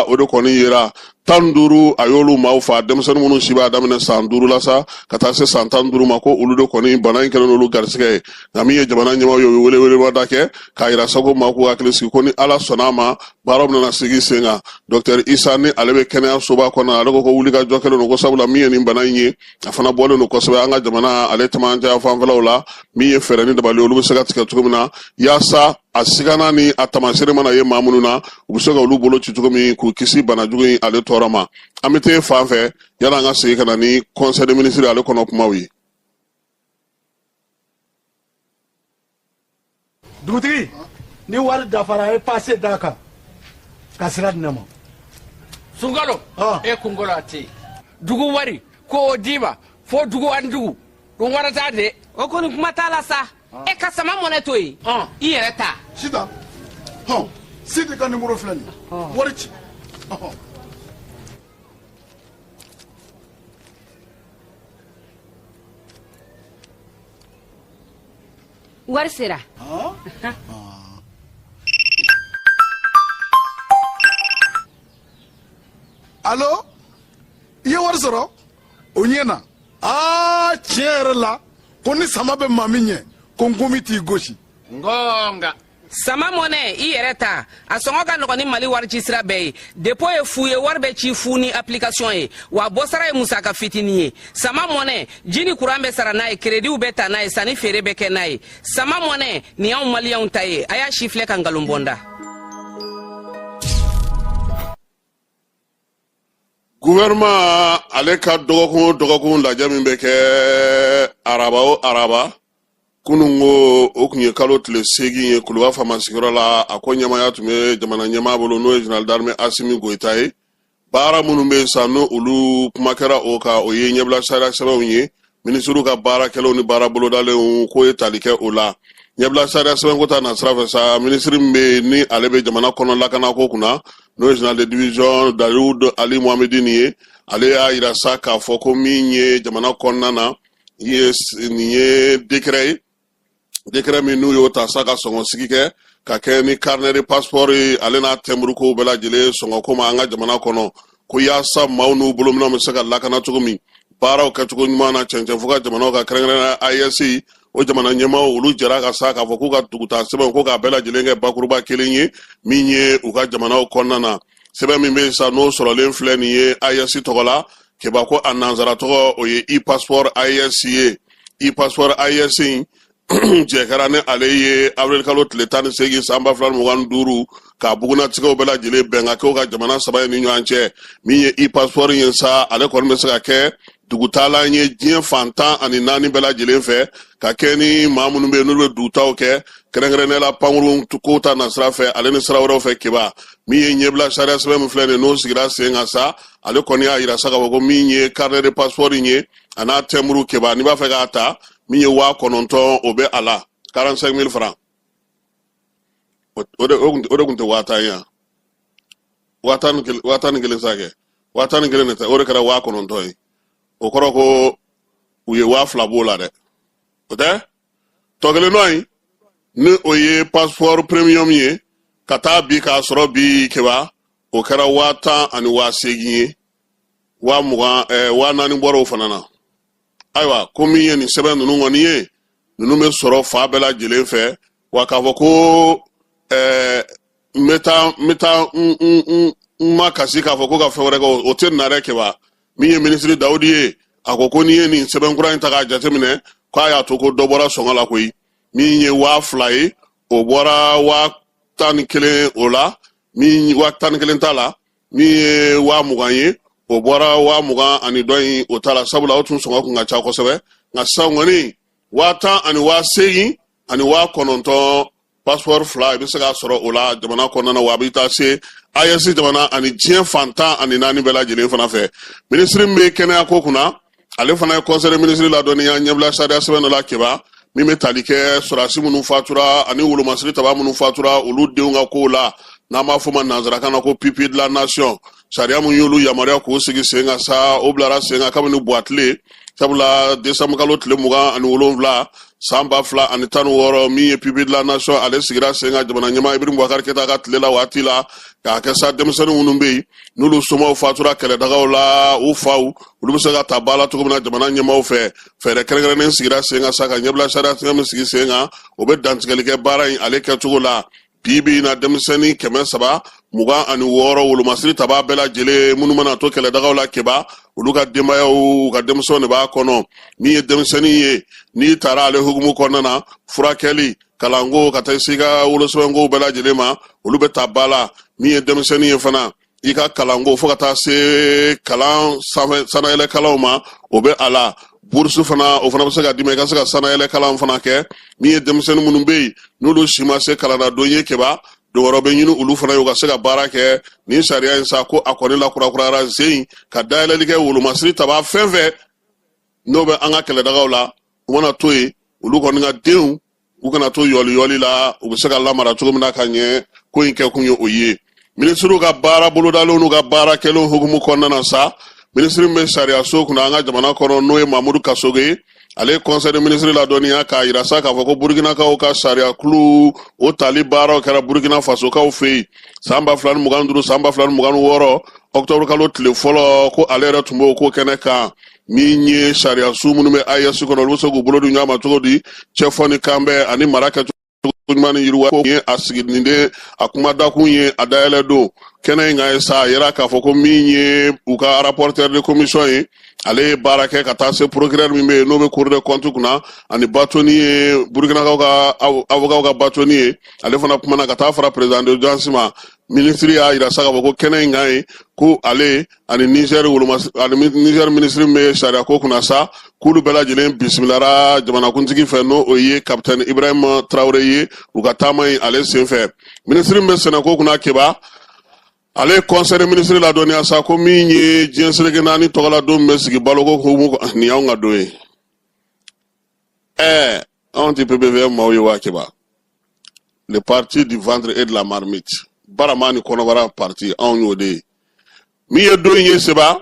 o de kɔni yera. 15, a y'olu maaw fa, denmisɛnnin minnu si b'a daminɛ san 5 la sa ka taa se san 15 ma, ko olu de kɔni bana in kɛlen n'olu garisigɛ ye. Nka min ye jamana ɲɛmaaw ye, u ye welewelemada kɛ k'a yira sa ko maaw k'u hakili sigi, ko ni Ala sɔnna a ma, baaraw bɛna sigi sen kan. Docteur Isa, ni ale bɛ kɛnɛyasoba kɔnɔ, ale ko ko wulikajɔ kɛlen don, ko sabula min ye nin bana in ye, a fana bɔlen don kosɛbɛ an ka jamana ale camancɛ fanfɛlaw la. Min ye fɛɛrɛ ni dabali, olu bɛ se ka tigɛ cogo min na yaasa a sigana ni a taamasere mana ye maa minnu na, u bɛ se ka olu bolo ci cogo min k'u kisi bana jugu in ale tɔɔrɔ ma. An bɛ taa fan fɛ yanni an ka segin ka na ni conseil des ministres ale kɔnɔ kumaw ye. Dugutigi, ni wari dafara, a ye pase d'a kan ka sira di ne ma. Sunkalo e kunkolo a tɛ yen. Dugu wari ko o d'i ma fo dugu ani dugu dun wara t'a de. O kɔni kuma t'a la sa. E ka sama mɔnɛ to yen, i yɛrɛ ta. Sitan, hɔn, Sidi ka nimoro filɛ nin ye, wari ci. Wari sera. Alo, i ye wari sɔrɔ, o ɲɛna. Aa, tiɲɛ yɛrɛ la, ko ni sama bɛ maa min ɲɛ, ko nkomi t'i gosi. Ngonga. Sama mɔnɛ, i yɛrɛ ta, a sɔngɔ ka nɔgɔn ni Mali wari ci sira bɛɛ ye. Dépôt ye fu ye, wari bɛ ci fu ni application ye, wa bɔsara ye musaka fitinin ye. Sama mɔnɛ, ji ni kuran bɛ sara n'a ye, kerediw bɛ ta n'a ye, sanni feere bɛ kɛ n'a ye. Sama mɔnɛ nin y'anw Maliyɛnw ta ye. A y'a si filɛ ka nkalon bɔ n da. Gouvernement ale ka dɔgɔkun o dɔgɔkun lajɛ min bɛ kɛ araba o araba, kunun ko o tun ye kalo tile 8 ye Kuluba faama sigiyɔrɔ la. A ko ɲɛmaaya tun bɛ jamana ɲɛmaa bolo, n'o ye général d'armée Asimi Goyita ye. Baara minnu bɛ yen sa, n'o olu kuma kɛra o kan, o ye ɲɛbila sariya sɛbɛnw ye, minisiriw ka baara kɛlenw ni baara bolodalenw k'o ye tali kɛ o la. Ɲɛbila sariya sɛbɛnko ta nasira fɛ sa, minisiri min bɛ yen ni ale bɛ jamana kɔnɔ lakanako kunna, n'o ye général de division Dawudu Ali Mohamedini ye, ale y'a yira sa k'a fɔ ko min ye jamana kɔnɔna na ye, nin ye décret ye, décret min n'u y'o ta sa ka sɔngɔ sigi kɛ ka kɛ ni carnet de passeport ye, ale n'a timbre kow bɛɛ lajɛlen sɔngɔ ko ma an ka jamana kɔnɔ, ko yaasa maaw n'u bolominɛnw bɛ se ka lakana cogo min baaraw kɛcogo ɲuman na cɛncɛn fo ka jamanaw ka, kɛrɛnkɛrɛnnenya AES, o jamana ɲɛmaaw, olu jɛra ka sa k'a fɔ k'u ka dugutaa sɛbɛnw ko k'a bɛɛ lajɛlen kɛ bakuruba kelen ye min ye u ka jamanaw kɔnɔna na. Sɛbɛn min bɛ yen sa, n'o sɔrɔlen filɛ nin ye AES tɔgɔ la, keba ko a nansara tɔgɔ o ye e-passeport AES ye. E-passeport AES in jɛ kɛra ni ale ye avril kalo tile 18 san 2025, k'a bugunnatigɛw bɛɛ lajɛlen bɛn ka kɛ u ka jamana saba in ni ɲɔgɔn cɛ. Min ye e-passeport ye sa, ale kɔni bɛ se ka kɛ dugutaalan ye diɲɛ fan 14 bɛɛ lajɛlen fɛ, ka kɛ ni maa minnu bɛ yen n'olu bɛ dugutaaw kɛ, kɛrɛnkɛrɛnnenya la pankurun ko ta nasira fɛ, ale ni sira wɛrɛw fɛ. Keba min ye ɲɛbila sariya sɛbɛn min filɛ nin ye, n'o sigira sen kan sa, ale kɔni y'a yira sa k'a fɔ ko min ye carnet de passeport in ye, a n'a timbre, keba n'i b'a fɛ k'a ta, min ye 9000, o bɛ a la, 45 000 francs. O de tun tɛ 10,000 ye yan, 11,000 sa kɛ, 11,000 de tɛ, o de kɛra 9000 ye. O kɔrɔ ko u ye 2000 b'o la dɛ. O tɛ tɔ kelen dɔ in, ni o ye passeport premium ye, ka taa bi k'a sɔrɔ bi, keba o kɛra 10,000 ani 8000 ye, 20,000, 4000 bɔra o fana na. Ayiwa, ko min ye nin sɛbɛn ninnu kɔni ye, ninnu bɛ sɔrɔ fan bɛɛ lajɛlen fɛ. Wa k'a fɔ ko n bɛ taa n ma kasi k'a fɔ ko ka fɛn wɛrɛ kɛ, o tɛ na dɛ. Keba min ye minisiri Dawudi ye, a ko ko n'i ye nin sɛbɛn kura in ta k'a jateminɛ, k'a y'a to ko dɔ bɔra sɔngɔ la koyi. Min ye 2000 ye, o bɔra 11,000 o la. Min 11,000 ta la, min ye 20,000 ye, o bɔra 20,000 ani dɔ in o ta la, sabula o tun sɔngɔ kun ka ca kosɛbɛ. Nka sisan kɔni, 10,000 ani 8,000 ani 9,000, passeport fila, i bɛ se k'a sɔrɔ o la jamana kɔnɔna na. Wa a bɛ taa se AES jamana ani diɲɛ fan 14 bɛɛ lajɛlen fana fɛ. Minisiri min bɛ kɛnɛya ko kunna, ale fana ye conseil des ministres ladɔnniya ɲɛbila sariya sɛbɛn dɔ la Keba, min bɛ tali kɛ sɔrɔdasi minnu fatura ani wolomasiri taba minnu fatura, olu denw ka kow la, n'an b'a fɔ ma nanzarakan na ko pupille de la nation. Sariya mun y'olu yamaruya k'o sigi sen kan sa, o bilara sen kan kabini buwatile, sabula desanburu kalo tile 27 san 2016, min ye pupille de la nation, ale sigira sen kan jamana ɲɛmaa Ibrahim Boubacar Keita ka tile la waati la, k'a kɛ sa denmisɛnnin minnu bɛ yen n'olu somaw fatura kɛlɛdagaw la, u faw olu bɛ se ka ta ba la cogo min na jamana ɲɛmaaw fɛ. Fɛɛrɛ kɛrɛnkɛrɛnnen sigira sen kan sa ka ɲɛbila sariya tigɛ min sigi sen kan, o bɛ dantigɛli kɛ baara in ale kɛcogo la. Bi bi in na, denmisɛnnin 326, wolomasiri taba bɛɛ lajɛlen minnu mana to kɛlɛdagaw la Keba, olu ka denbayaw, u ka denmisɛnw de b'a kɔnɔ. Min ye denmisɛnnin ye, n'i taara ale hukumu kɔnɔna na, furakɛli, kalanko, ka taa se i ka wolosɛbɛnkow bɛɛ lajɛlen ma, olu bɛ ta ba la. Min ye denmisɛnnin ye fana, i ka kalanko fo ka taa se kalan sanfɛ sanayɛlɛ kalanw ma, o bɛ a la. Burusu fana, o fana bɛ se ka d'i ma i ka se ka sanayɛlɛ kalan fana kɛ. Min ye denmisɛnnin minnu bɛ yen n'olu si ma se kalanna don ye Keba, donyɔrɔ bɛ ɲini olu fana ye u ka se ka baara kɛ. Nin sariya in sa, ko a kɔni lakurakurayara zen ka dayɛlɛli kɛ wolomasiri taba fɛn fɛn n'o bɛ an ka kɛlɛdagaw la, u mana to yen, olu kɔni ka denw, u kana to yɔliyɔli la, u bɛ se ka lamara cogo min na ka ɲɛ. Ko in kɛkun ye o ye. Minisiriw ka baara bolodalenw n'u ka baara kɛlenw hukumu kɔnɔna na sa, minisiri min bɛ sariyaso kunna an ka jamana kɔnɔ, n'o ye Mamudu Kasoge ye, ale ye conseil des ministres ladɔnniya k'a yira sa k'a fɔ ko Burukinakaw ka sariyakulu o tali baaraw kɛra Burukina Fasokaw fɛ yen san 2025, san 2026, ɔkutɔburu kalo tile fɔlɔ, ko ale yɛrɛ tun b'o ko kɛnɛ kan. Min ye sariyasu minnu bɛ AES kɔnɔ, olu bɛ se k'u bolo di ɲɔgɔn ma cogo di cɛfɔ ni kanbɛn ani mara kɛcogo ɲuman ni yiriwa ye, a siginiden a kuma dakun ye a dayɛlɛ don kɛnɛ in kan ye sa, a yira k'a fɔ ko min ye u ka rapporteur de commission ye, ale ye baara kɛ ka taa se procureur min bɛ yen n'o bɛ cour des comptes kunna, ani bâtonnier, Burukinakaw ka avocat ka bâtonnier, ale fana kumana ka taa fara président d'audience ma. Minisiri y'a yira sa k'a fɔ ko kɛnɛ in kan ye, ko ale ani Niger woloma ani Niger minisiri min bɛ sariya ko kunna sa, k'olu bɛɛ lajɛlen bisimilara jamanakuntigi fɛ, n'o o ye capitaine Ibrahim Traoré ye, u ka taama in ale senfɛ. Minisiri min bɛ sɛnɛko kunna Keba, ale ye conseil des ministres ladɔnniya sa ko min ye diɲɛ seleke naani tɔgɔla don min bɛ sigi baloko hukumu, nin y'anw ka don ye. Ɛɛ, anw tɛ PPVM maaw ye wa Keba, le parti du ventre et de la marmite, barama ni kɔnɔbara parti, anw y'o de ye. Min ye don in ye seba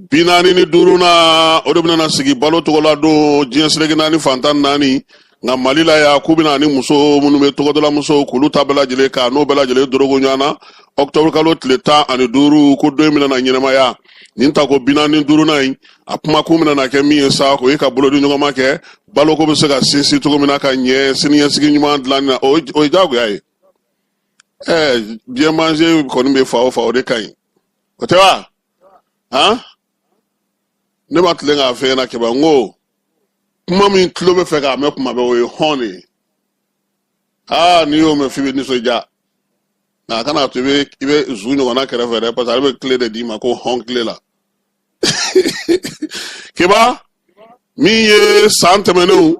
45 na, o de bɛna sigi balo tɔgɔla don diɲɛ seleke naani fan 14. Nka Mali la yan, k'u bɛna ni muso minnu bɛ tɔgɔdala musow, k'olu ta bɛɛ lajɛlen k'a n'o bɛɛ lajɛlen dorogo ɲɔgɔn na ɔkutɔburu kalo tile 15, ko don in bɛna na ɲɛnamaya. Nin tako 45nan in, a kumakun bɛna na kɛ min ye sa, o ye ka bolodi ɲɔgɔnma kɛ baloko bɛ se ka sinsin cogo min na ka ɲɛ siniɲɛsigi ɲuman dilanni na. O ye diyagoya ye. Ɛɛ, bien manger kɔni bɛ fa o fa, o de ka ɲi, o tɛ wa? Han, ne ma tilen k'a f'e ɲɛna Keba, n ko kuma min tulo bɛ fɛ k'a mɛn kuma bɛɛ, o ye hɔn de ye. Aa, n'i y'o mɛn f'i bɛ nisɔndiya. Nka a kana to i bɛ zu ɲɔgɔnna kɛrɛfɛ dɛ, parce que ale bɛ tile de d'i ma ko hɔn tile la. Keba, min ye san tɛmɛnenw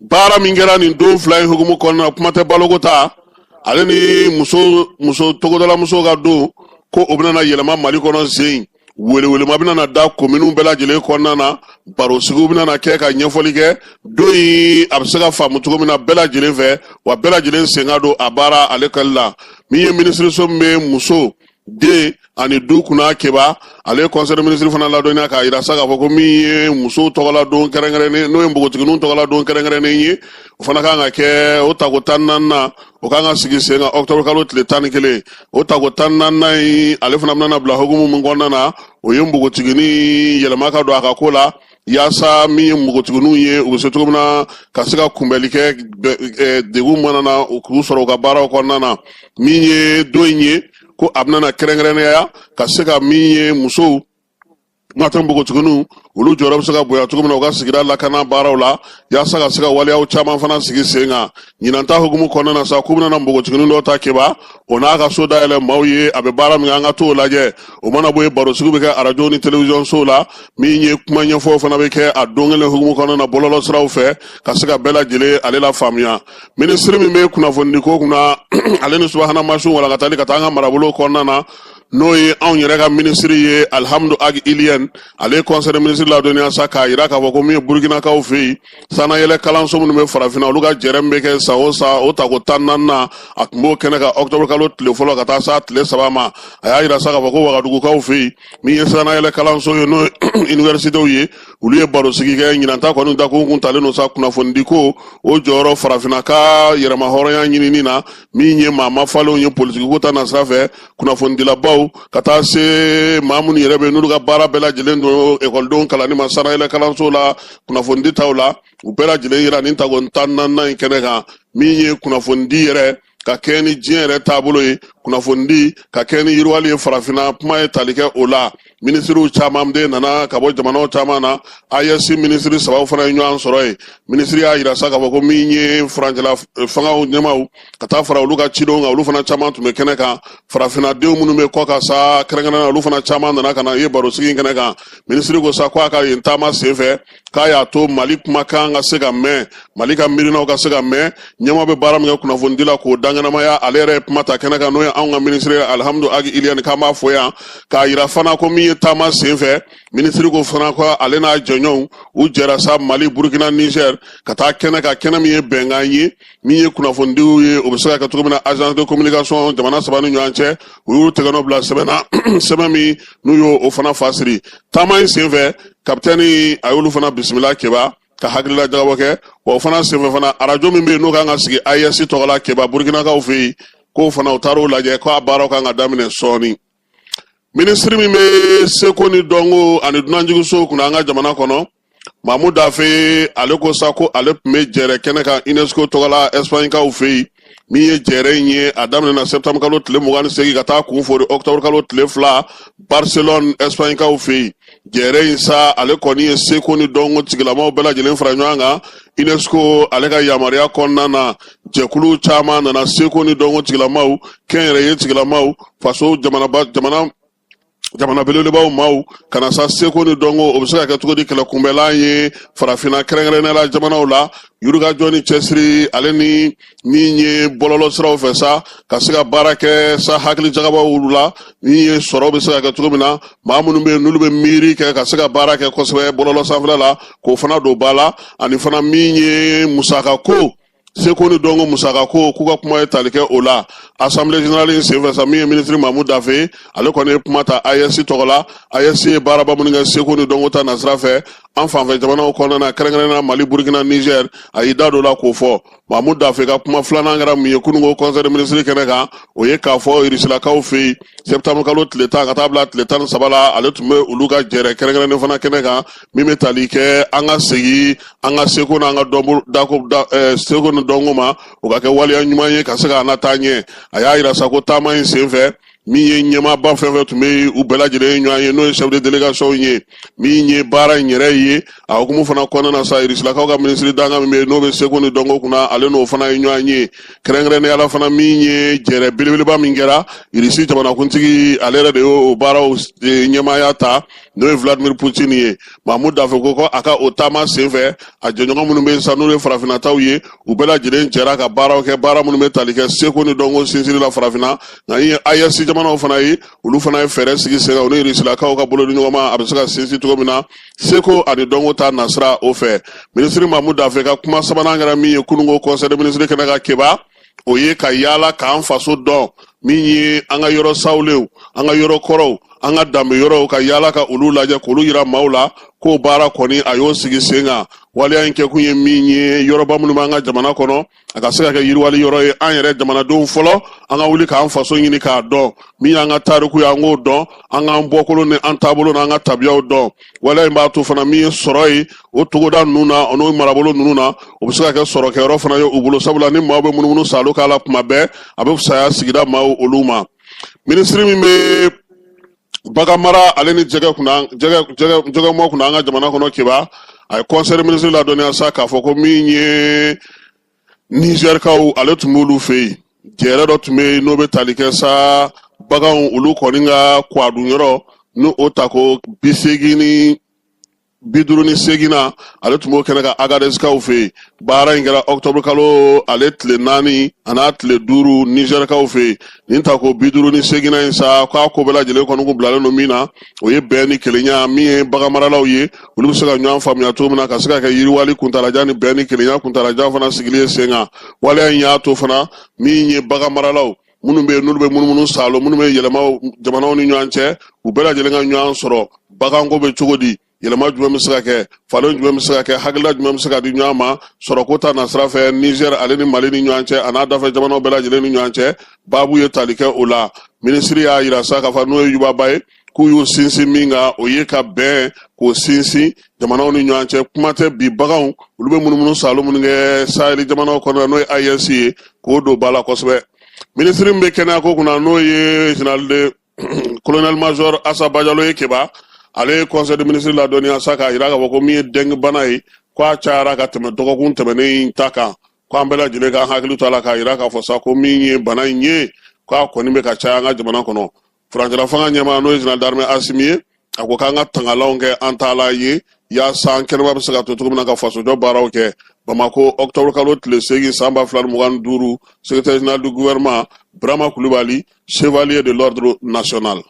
baara min kɛra nin don fila in hukumu kɔnɔna na, kuma tɛ baloko ta ale ni muso togodala musow ka don, ko o bɛna na yɛlɛma Mali kɔnɔ sen, welewelema bɛna na da kominiw bɛɛ lajɛlen kɔnɔna na, barosigiw bɛna na kɛ ka ɲɛfɔli kɛ don in a bɛ se ka faamu cogo min na bɛɛ lajɛlen fɛ, wa bɛɛ lajɛlen sen ka don a baara ale kɛli la. Min ye minisiriso min bɛ muso, den ani du kunna Keba, ale ye conseil des ministres fana ladɔnniya k'a yira sa k'a fɔ ko min ye musow tɔgɔla don kɛrɛnkɛrɛnnen, n'o ye npogotigininw tɔgɔla don kɛrɛnkɛrɛnnen ye, o fana kan ka kɛ o tako 14nan, o kan ka sigi sen kan octobre kalo tile 11. O tako 14nan in, ale fana bɛna bila hukumu min kɔnɔna na, o ye npogotiginin yɛlɛma ka don a ka ko la, yaasa min ye npogotigininw ye, u bɛ se cogo min na ka se ka kunbɛli kɛ degun mana na k'u sɔrɔ u ka baaraw kɔnɔna na. Min ye don in ye, ko a bɛna na kɛrɛnkɛrɛnnenya ka se ka min ye musow, kuma tɛ npogotigininw, Olu jɔyɔrɔ bɛ se ka bonya cogo min na u ka sigida lakana baaraw la, yaasa ka se ka waleyaw caman fana sigi sen kan. Ɲinan ta hukumu kɔnɔna na sa, k'u bɛna npogotiginin dɔ ta Keba, o n'a ka so dayɛlɛ maaw ye. A bɛ baara min kɛ, an ka t'o lajɛ. O mana bɔ yen, barosigi bɛ kɛ arajo ni telewisɔn sow la. Min ye kuma ɲɛfɔ fana bɛ kɛ a don kelen hukumu kɔnɔna na bɔlɔlɔ siraw fɛ, ka se ka bɛɛ lajɛlen ale la faamuya. Minisiri min bɛ kunnafonidiko kunna, ale ni subahana mansinw walankatali ka taa an ka marabolo kɔnɔna na, n'o ye anw yɛrɛ ka minisiri ye, Alihamudu Agi Iliyɛn, ale ye conseil des ministres ladɔnniya sa, k'a yira k'a fɔ ko min ye Burukinakaw fɛ yen, sannayɛlɛ kalanso minnu bɛ farafinna, olu ka jɛrɛ min bɛ kɛ san o san, o tako 14nan, a tun b'o kɛnɛ kan octobre kalo tile fɔlɔ ka taa s'a tile 3 ma. A y'a yira sa k'a fɔ ko Wagadugukaw fɛ yen, min ye sannayɛlɛ kalanso ye, n'o ye universitéw ye, olu ye barosigi kɛ. Ɲinan ta kɔni dakun kun talen don sa kunnafonidiko o jɔyɔrɔ farafinna ka yɛrɛmahɔrɔnya ɲinini na, min ye maa mafalenw ye politikiko ta nasira fɛ, kunnafonidilabaw, ka taa se maa minnu yɛrɛ bɛ n'olu ka baara bɛɛ lajɛlen don ekɔlidenw kalanni ma sannayɛlɛ kalanso la, kunnafonidi taw la, u bɛɛ lajɛlen yira nin tako 14nan in kɛnɛ kan. Min ye kunnafonidi yɛrɛ ka kɛɲɛ ni diɲɛ yɛrɛ taabolo ye, kunnafonidi ka kɛɲɛ ni yiriwali ye farafinna, kuma ye tali kɛ o la. Minisiriw caman de nana ka bɔ jamanaw caman na. AES minisiri sabaw fana ye ɲɔgɔn sɔrɔ yen. Minisiri y'a yira sa k'a fɔ ko min ye furancɛla fangaw ɲɛmaaw, ka taa fara olu ka cidenw kan, olu fana caman tun bɛ kɛnɛ kan. Farafinnadenw minnu bɛ kɔkan sa, kɛrɛnkɛrɛnnenya olu fana caman nana ka na ye barosigi kɛnɛ kan. Minisiri ko sa ko a ka yen taama senfɛ, k'a y'a to Mali kumakan ka se ka mɛn, Mali ka miirinaw ka se ka mɛn, ɲɛmaa bɛ baara min kɛ kunnafonidi la k'o dankɛnɛmaya. Ale yɛrɛ ye kuma ta kɛnɛ kan, n'o ye anw ka minisiri ye, Alihamudu Agi Iliyɛni, k'an b'a fo yan, k'a yira fana ko min ye taama senfɛ, minisiri ko fana ko ale n'a jɛɲɔgɔnw, u jɛra sa Mali, Burukina, Nizɛri ka taa kɛnɛ kan, kɛnɛ min ye bɛnkan ye, min ye kunnafonidiw ye, o bɛ se ka kɛ cogo min na agence de communication jamana saba ni ɲɔgɔn cɛ. U y'u tɛgɛnɔ bila sɛbɛn na, sɛbɛn min n'u y'o o fana fasiri. Taama in senfɛ, kapitɛni a y'olu fana bisimila Keba, ka hakilila jagabɔ kɛ. Wa o fana senfɛ fana, arajo min bɛ yen n'o kan ka sigi AES tɔgɔ la Keba, Burukinakaw fɛ yen, k'o fana u taar'o lajɛ, k'a baaraw kan ka daminɛ sɔɔni. Minisiri min bɛ seko ni dɔnko ani dunanjiginsow kunna an ka jamana kɔnɔ, Mamu Dafe, ale ko sa ko ale tun bɛ jɛrɛ kɛnɛ kan UNESCO tɔgɔ la Espagnekaw fɛ yen. Min ye jɛrɛ in ye, a daminɛna septembre kalo tile 28 ka taa kun fori octobre kalo tile 2 Barcelone, Espagnekaw fɛ yen. Jɛrɛ in sa, ale kɔni ye seko ni dɔnko tigilamaw bɛɛ lajɛlen fara ɲɔgɔn kan UNESCO ale ka yamaruya kɔnɔna na. Jɛkulu caman nana, seko ni dɔnko tigilamaw, kɛnyɛrɛye tigilamaw, faso jamanaba jamana jamana belebelebaw maaw ka na sa. Seko ni dɔnko, o bɛ se ka kɛ cogo di kɛlɛkunbɛlan ye farafinna, kɛrɛnkɛrɛnnenya la jamanaw la, yirikajɔ ni cɛsiri, ale ni min ye bɔlɔlɔ siraw fɛ sa, ka se ka baara kɛ sa hakili jagabɔw la, min ye sɔrɔ bɛ se ka kɛ cogo min na, maa minnu bɛ yen n'olu bɛ miiri kɛ ka se ka baara kɛ kosɛbɛ bɔlɔlɔ sanfɛla la, k'o fana don ba la, ani fana min ye musaka ko, seko ni dɔnko musaka ko, k'u ka kuma ye tali kɛ o la assemblée générale in senfɛ sa. Min ye minisiri Mamu Dafe, ale kɔni ye kuma ta AES tɔgɔ la. AES ye baaraba minnu kɛ seko ni dɔnko ta nasira fɛ an fanfɛ jamanaw kɔnɔna na, kɛrɛnkɛrɛnnenya Mali, Burukina, Niger, a y'i da don la k'o fɔ. Mamu Dafe ka kuma filanan kɛra mun ye kununko conseil des ministres kɛnɛ kan? O ye k'a fɔ Irisilakaw fɛ yen, septembre kalo tile 10 ka taa bila tile 13 la, ale tun bɛ olu ka jɛrɛ kɛrɛnkɛrɛnnen fana kɛnɛ kan, min bɛ tali kɛ an ka segin an ka seko n'an ka dɔnko dako da seko ni dɔnko ma, o ka kɛ waleya ɲuman ye ka se k'an taa ɲɛ. A y'a yira sa ko taama in senfɛ, min ye ɲɛmaaba fɛn fɛn tun bɛ yen, u bɛɛ lajɛlen ye ɲɔgɔn ye, n'o ye chef de délégation ye, min ye baara in yɛrɛ ye. A hukumu fana kɔnɔna na sa, Irisilakaw ka minisiri dankan min bɛ yen n'o bɛ seko ni dɔnko kunna, ale n'o fana ye ɲɔgɔn ye. Kɛrɛnkɛrɛnnenya la fana, min ye jɛrɛ belebeleba min kɛra, Irisi jamanakuntigi ale yɛrɛ de y'o baaraw ɲɛmaaya ta, n'o ye Vladimir Poutine ye. Mamu Dafe ko a ka o taama senfɛ, a jɛɲɔgɔn minnu bɛ yen sa, n'olu ye farafinnataw ye, u bɛɛ lajɛlen jɛra ka baaraw kɛ, baara minnu bɛ tali kɛ seko ni dɔnko sinsinni la farafinna. Nka ni ye AES jamanaw fana ye, olu fana ye fɛɛrɛ sigi sen kan, u ni Irisilakaw ka bolo di ɲɔgɔn ma, a bɛ se ka sinsin cogo min na seko ani dɔnko ta nasira o fɛ. Minisiri Mamu Dafe ka kuma sabanan kɛra min ye kununko conseil des ministres kɛnɛ kan Keba, o ye ka yaala k'an faso dɔn, min ye an ka yɔrɔ sawulenw, an ka yɔrɔ kɔrɔw, an ka danbe yɔrɔw, ka yaala ka olu lajɛ k'olu yira maaw la, k'o baara kɔni a y'o sigi sen kan. Waleya in kɛkun ye min ye, yɔrɔba minnu b'an ka jamana kɔnɔ, a ka se ka kɛ yiriwali yɔrɔ ye. An yɛrɛ jamanadenw fɔlɔ, an ka wuli k'an faso ɲini k'a dɔn, min y'an ka tariku ye, an k'o dɔn, an k'an bɔkolo ni an taabolo n'an ka tabiyaw dɔn. Waleya in b'a to fana, min ye sɔrɔ ye o togoda ninnu na, o n'o marabolo ninnu na, o bɛ se ka kɛ sɔrɔkɛyɔrɔ fana ye u bolo, sabula ni maaw bɛ munumunu saalo k'a la kuma bɛɛ, a bɛ fisaya sigida maaw olu ma. Minisiri min bɛ Bagan mara ale ni jɛgɛ kunna jɛgɛmɔ kunna an ka jamana kɔnɔ Keba, a ye conseil des ministres ladɔnniya sa k'a fɔ ko min ye Nizɛrikaw, ale tun b'olu fɛ yen, jɛrɛ dɔ tun bɛ yen n'o bɛ tali kɛ sa baganw olu kɔni ka kwadun yɔrɔ n'o o tako 88 na, ale tun b'o kɛnɛ kan Agadezkaw fɛ yen. Baara in kɛra ɔkutɔburu kalo ale tile 4 an'a tile 5 Nizɛrikaw fɛ yen. Nin tako 58nan in sa, k'a ko bɛɛ lajɛlen kɔni kun bilalen don min na, o ye bɛn ni kelenya. Min ye baganmaralaw ye, olu bɛ se ka ɲɔgɔn faamuya cogo min na ka se ka kɛ yiriwali kuntalajan ni bɛn ni kelenya kuntalajan fana sigili ye sen kan. Waleya in y'a to fana, min ye baganmaralaw minnu bɛ yen n'olu bɛ munumunu saalo, minnu bɛ yɛlɛma jamanaw ni ɲɔgɔn cɛ, u bɛɛ lajɛlen ka ɲɔgɔn sɔrɔ baganko bɛ cogo di, yɛlɛma jumɛn bɛ se ka kɛ, falen jumɛn bɛ se ka kɛ, hakilila jumɛn bɛ se ka di ɲɔgɔn ma sɔrɔko ta nasira fɛ Niger ale ni Mali ni ɲɔgɔn cɛ, an'a dafɛ jamanaw bɛɛ lajɛlen ni ɲɔgɔn cɛ. Baabu ye tali kɛ o la. Minisiri y'a yira sa k'a fɔ n'o ye Yuba Ba ye, k'u y'u sinsin min kan, o ye ka bɛn k'o sinsin jamanaw ni ɲɔgɔn cɛ. Kuma tɛ bi baganw olu bɛ munumunu saalo minnu kɛ saheli jamanaw kɔnɔ, n'o ye AES ye, k'o don ba la kosɛbɛ. Minisiri min bɛ kɛnɛyako kunna, n'o ye général de colonel major Asa Bajalo ye Keba, ale ye conseil de ministre ladɔnniya sa k'a jira k'a fɔ ko min ye dengue bana ye, ko a cayara ka tɛmɛ dɔgɔkun tɛmɛnen in ta kan, ko an bɛɛ lajɛlen k'an hakili to a la, k'a jira k'a fɔ sa ko min ye bana in ye, k'a kɔni bɛ ka caya an ka jamana kɔnɔ. Furancɛla fanga ɲɛmaa, n'o ye général d'armée Asimi ye, a ko k'an ka tangalanw kɛ an taalan ye yaasa an kɛnɛma bɛ se ka to cogo min na ka fasojɔ baaraw kɛ. Bamako, octobre kalo tile 8 san 2025. Secrétaire général du gouvernement Burama Kulubali, chevalier de l'ordre national.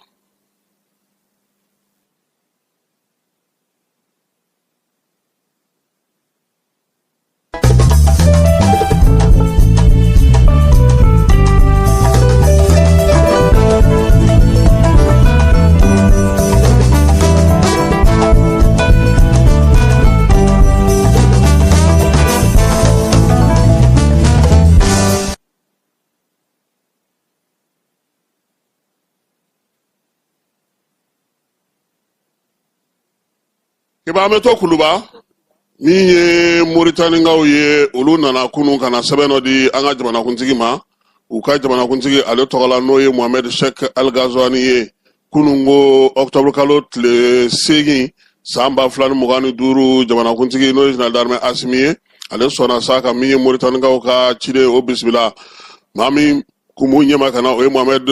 Keba, an bɛ to Kuluba. Min ye Moritanikaw ye, olu nana kunun ka na sɛbɛn dɔ di an ka jamanakuntigi ma u ka jamanakuntigi ale tɔgɔ la, n'o ye Mohamed Cheikh Al Ghazouani ye. Kunun ko octobre kalo tile 8 san 2025, jamanakuntigi n'o ye général d'armée Asimi ye, ale sɔnna sa ka min ye Moritanikaw ka ciden o bisimila. Maa min kun b'u ɲɛma ka na, o ye Mohamed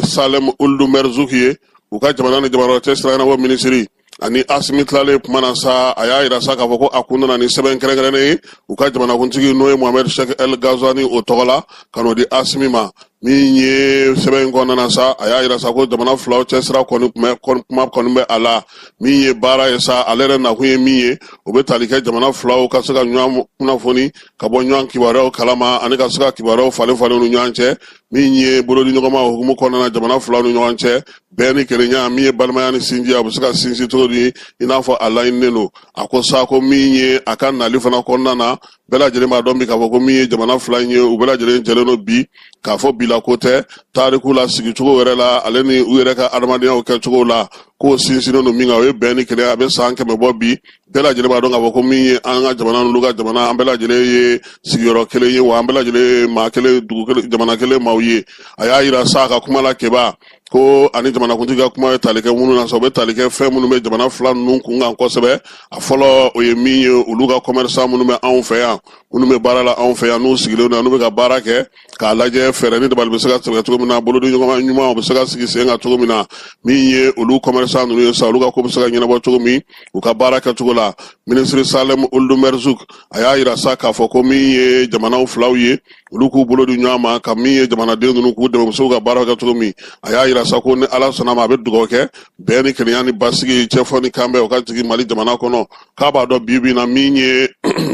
Salem Ould Merzouk ye, u ka jamana ni jamana wɛrɛ cɛ sira ɲɛnabɔ minisiri. Ani Asimi tilalen kuma na sa, a y'a yira sa k'a fɔ ko a kun nana ni sɛbɛn kɛrɛnkɛrɛnnen ye u ka jamanakuntigi n'o ye Mohamed Cheikh El Ghazouani o tɔgɔ la, ka n'o di Asimi ma. Min ye sɛbɛn in kɔnɔna na sa, a y'a yira sa ko jamana filaw cɛ sira kɔni kuma kɔni bɛ a la. Min ye baara ye sa, ale yɛrɛ nakun ye min ye, o bɛ tali kɛ jamana filaw ka se ka ɲɔgɔn kunnafoni ka bɔ ɲɔgɔn kibaruyaw kalama, ani ka se ka kibaruyaw falen falen ni ɲɔgɔn cɛ. Min ye bolodiɲɔgɔnma hukumu kɔnɔna na jamana filaw ni ɲɔgɔn cɛ, bɛn ni kelenya, min ye balimaya ni sinjiya, o bɛ se ka sinsin cogo di i n'a fɔ a laɲininen don. A ko sa ko min ye a ka nali fana kɔnɔna na, bɛɛ lajɛlen b'a dɔn bi k'a fɔ ko min ye jamana fila in ye, u bɛɛ lajɛlen jɛlen don bi k'a fɔ bi la ko tɛ tariku la, sigicogo yɛrɛ la, ale ni u yɛrɛ ka adamadenya kɛcogo la, k'o sinsinnen don min kan, o ye bɛn ni kelenya. A bɛ san 100 bɔ bi, bɛɛ lajɛlen b'a dɔn k'a fɔ ko min ye an ka jamana n'olu ka jamana, an bɛɛ lajɛlen ye sigiyɔrɔ kelen ye, wa an bɛɛ lajɛlen ye maa kelen, dugu kelen, jamana kelen maaw ye. A y'a yira sa a ka kuma la Keba, ko ani jamanakuntigi ka kuma ye tali kɛ minnu na sa, o bɛ tali kɛ fɛn minnu bɛ jamana fila ninnu kun kan kosɛbɛ. A fɔlɔ, o ye min ye olu ka commerçant minnu bɛ anw fɛ yan, minnu bɛ baara la anw fɛ yan, n'u sigilen don yan, n'u bɛ ka baara kɛ, k'a lajɛ fɛɛrɛ ni dabali bɛ se ka sɛbɛn cogo min na, bolodiɲɔgɔnma ɲuman o bɛ se ka sigi sen kan cogo min na. Min ye olu commerçant ninnu ye sa, olu ka ko bɛ se ka ɲɛnabɔ cogo min u ka baara kɛcogo la. Minisiri Salem Ould Merzouk, a y'a yira sa k'a fɔ ko min ye jamanaw filaw ye, olu k'u bolo di ɲɔgɔn ma ka min ye jamanaden ninnu k'u dɛmɛ u bɛ se k'u ka baara kɛ cogo min. A y'a yira sa ko ni Ala sɔnna ma, a bɛ dugawu kɛ bɛn ni kelenya ni basigi, cɛfɔ ni kanbɛn, o ka jigin Mali jamana kɔnɔ. K'a b'a dɔn bi bi in na, min ye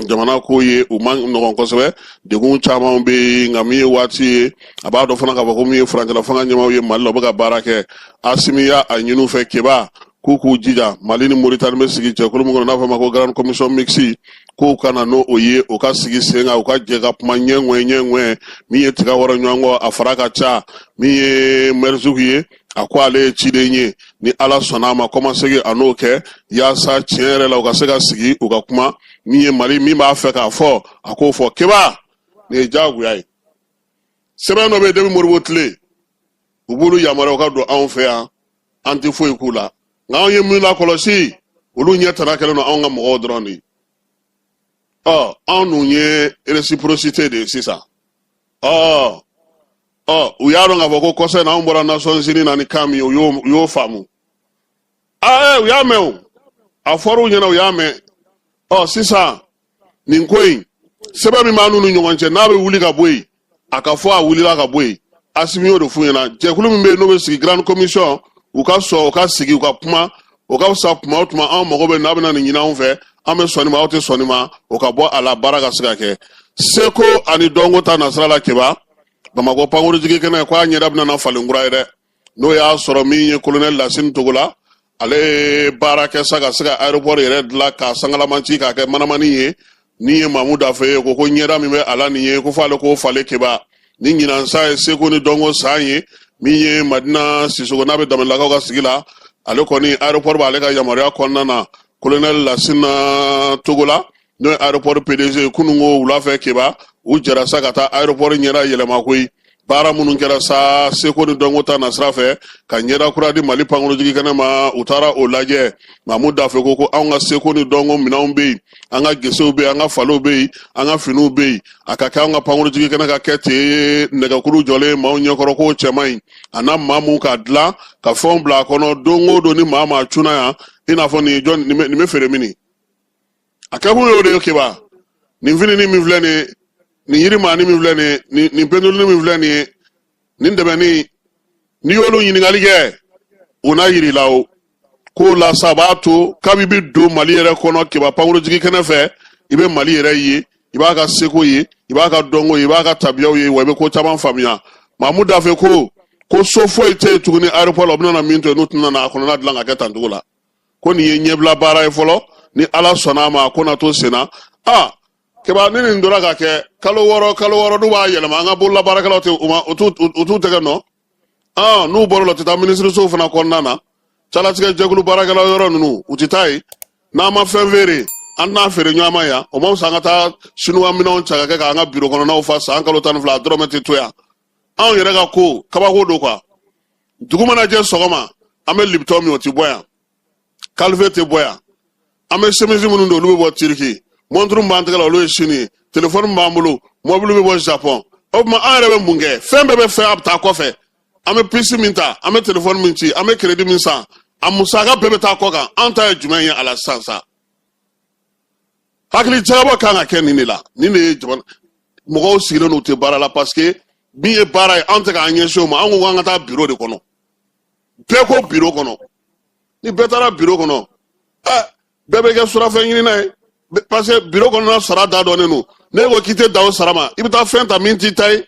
jamana ko ye, u man nɔgɔn kosɛbɛ, degun caman bɛ yen, nka min ye waati ye, a b'a dɔn fana k'a fɔ ko min ye furancɛla fanga ɲɛmaaw ye Mali la, u bɛ ka baara kɛ. Asimi y'a ɲini u fɛ Keba, k'u k'u jija, Mali ni Moritani bɛ sigi jɛkulu min kɔnɔ n'a fɔ ma ko grande commission mixte, k'u ka na n'o ye, u ka sigi sen kan, u ka jɛ ka kuma ɲɛŋɛ ɲɛŋɛ. Min ye tiga wɔrɔ ɲɔgɔn kɔ, a fara ka ca. Min ye Merzouk ye, a ko ale ye ciden ye, ni Ala sɔnna a ma, kɔmasegin a n'o kɛ yaasa tiɲɛ yɛrɛ la u ka se ka sigi u ka kuma. Min ye Mali min b'a fɛ k'a fɔ, a k'o fɔ. Keba, nin ye diyagoya ye. Sɛbɛn dɔ bɛ yen depuis Modibo tile, u b'olu yamaruya u ka don anw fɛ yan. An tɛ foyi k'u la, nka anw ye min lakɔlɔsi, olu ɲɛ tana kɛlen don anw ka mɔgɔw dɔrɔn de ye. Ɔ, anw dun ye réciprocité de ye sisan. Ɔ ɔ, u y'a dɔn k'a fɔ ko kɔsa in na, anw bɔra Nations Unies na ni kan min ye, u y'o faamu. Aa, u y'a mɛn o, a fɔra u ɲɛna, u y'a mɛn. Ɔ, sisan nin ko in, sɛbɛn min b'an n'u ni ɲɔgɔn cɛ, n'a bɛ wuli ka bɔ yen, a ka fɔ a wulila ka bɔ yen. Asimi y'o de f'u ɲɛna. Jɛkulu min bɛ yen, n'o bɛ sigi, grande commission, u ka sɔn, u ka sigi, u ka kuma. O ka fisa tuma o tuma, anw mago bɛ n'a bɛna nin ɲini anw fɛ, an bɛ sɔn nin ma, aw tɛ sɔn nin ma, o ka bɔ a la, baara ka se ka kɛ. Seko ani dɔnko ta nasira la, Keba, Bamakɔ pankurujigi kɛnɛ ko a ɲɛda bɛna na falen kura ye dɛ. N'o y'a sɔrɔ min ye kolonɛli Lasini Togola, ale ye baara kɛ sa ka se ka aéroport yɛrɛ dilan k'a sangalamanci k'a kɛ manamani ye. Ni ye Mamu Dafe ye, ko ɲɛda min bɛ a la nin ye, ko f'ale k'o falen. Keba, ni ɲinan san ye seko ni dɔnko san ye, min ye Madina Sisoko, n'a bɛ Danbɛlɛlakaw ka sigi la, ale kɔni aéroport b'ale ka yamaruya kɔnɔna na. Kolonɛli Lasina Togola, n'o ye aéroport PDG ye, kununko wula fɛ, Keba, u jɛra sa ka taa aéroport ɲɛda yɛlɛma koyi. Baara minnu kɛra sa seko ni dɔnko ta nasira fɛ ka ɲɛda kura di Mali pankurujigi kɛnɛ ma, u taara o lajɛ. Mamu Dafe ko anw ka seko ni dɔnko minɛnw bɛ yen, an ka gesew bɛ yen, an ka faliw bɛ yen, an ka finiw bɛ yen. A ka kɛ anw ka pankurujigi kɛnɛ ka kɛ ten, nɛgɛkuru jɔlen maaw ɲɛkɔrɔ, k'o cɛ man ɲi. A na maa mun k'a dilan ka fɛnw bila a kɔnɔ, don o don ni maa maa cunna yan, i n'a fɔ nin jɔn, nin bɛ feere mini, a kɛkun y'o de ye. Keba, nin fininin min filɛ nin ye, nin yirimaani min filɛ nin ye, nin pendulini min filɛ nin ye, nin dɛbɛnni, n'i y'olu ɲininkali kɛ, u n'a yir'i la. O k'o la sa, b'a to kabi bɛ don Mali yɛrɛ kɔnɔ, Keba, pankurujigi kɛnɛ fɛ, i bɛ Mali yɛrɛ ye, i b'a ka seko ye, i b'a ka dɔnko ye, i b'a ka tabiyaw ye, wa i bɛ ko caman faamuya. Mamu Dafe ko so foyi tɛ yen tuguni aéroport la, u bɛna min to yen, n'u tɛna na a kɔnɔna dilan ka kɛ tan cogo la. Ko nin ye ɲɛbila baara ye fɔlɔ, ni Ala sɔnna a ma, a ko na to senna. Aa Keba, ni nin tora ka kɛ kalo 6, kalo 6, n'u b'a yɛlɛma, an ka bolola baarakɛlaw tɛ u ma, u t'u tɛgɛ nɔ. Aa, n'u bɔr'o la, u tɛ taa minisirisow fana kɔnɔna na, calatigɛ jɛkulu baarakɛlaw yɔrɔ ninnu, u tɛ taa yen. N'an ma fɛn feere, an tɛna feere ɲɔgɔn ma yan. O ma fisa an ka taa sinuwa minɛnw cɛ ka kɛ k'an ka biro kɔnɔnaw fa san kalo 12, a dɔrɔmɛ tɛ to yan. Anw yɛrɛ ka ko kabako don quoi. Dugu mana jɛ sɔgɔma, an bɛ Lipton min, o tɛ bɔ yan, Calvé tɛ bɔ yan. An bɛ chemise minnu don, olu bɛ bɔ Turki, montre min b'an tɛgɛ la, olu ye Chine ye, téléphone min b'an bolo, mobili bɛ bɔ Japon. O tuma an yɛrɛ bɛ mun kɛ? Fɛn bɛɛ bɛ fɛn, a bɛ taa kɔfɛ. An bɛ puce min ta, an bɛ téléphone min ci, an bɛ crédit min san, a musaka bɛɛ bɛ taa kɔ kan. An ta ye jumɛn ye a la sisan sa? Hakili jagabɔ kan ka kɛ nin de la. Nin de ye jamana mɔgɔw sigilen don, u tɛ baara la, parce que min ye baara ye, an tɛ k'an ɲɛsin o ma. An ko k'an ka taa biro de kɔnɔ, bɛɛ ko biro kɔnɔ. Ni bɛɛ taara biro kɔnɔ, ɛ, bɛɛ bɛ kɛ surafɛn ɲinina ye, parce que biro kɔnɔna sara da dɔnnen don. N'e ko k'i tɛ dan o sara ma, i bɛ taa fɛn ta min t'i ta ye.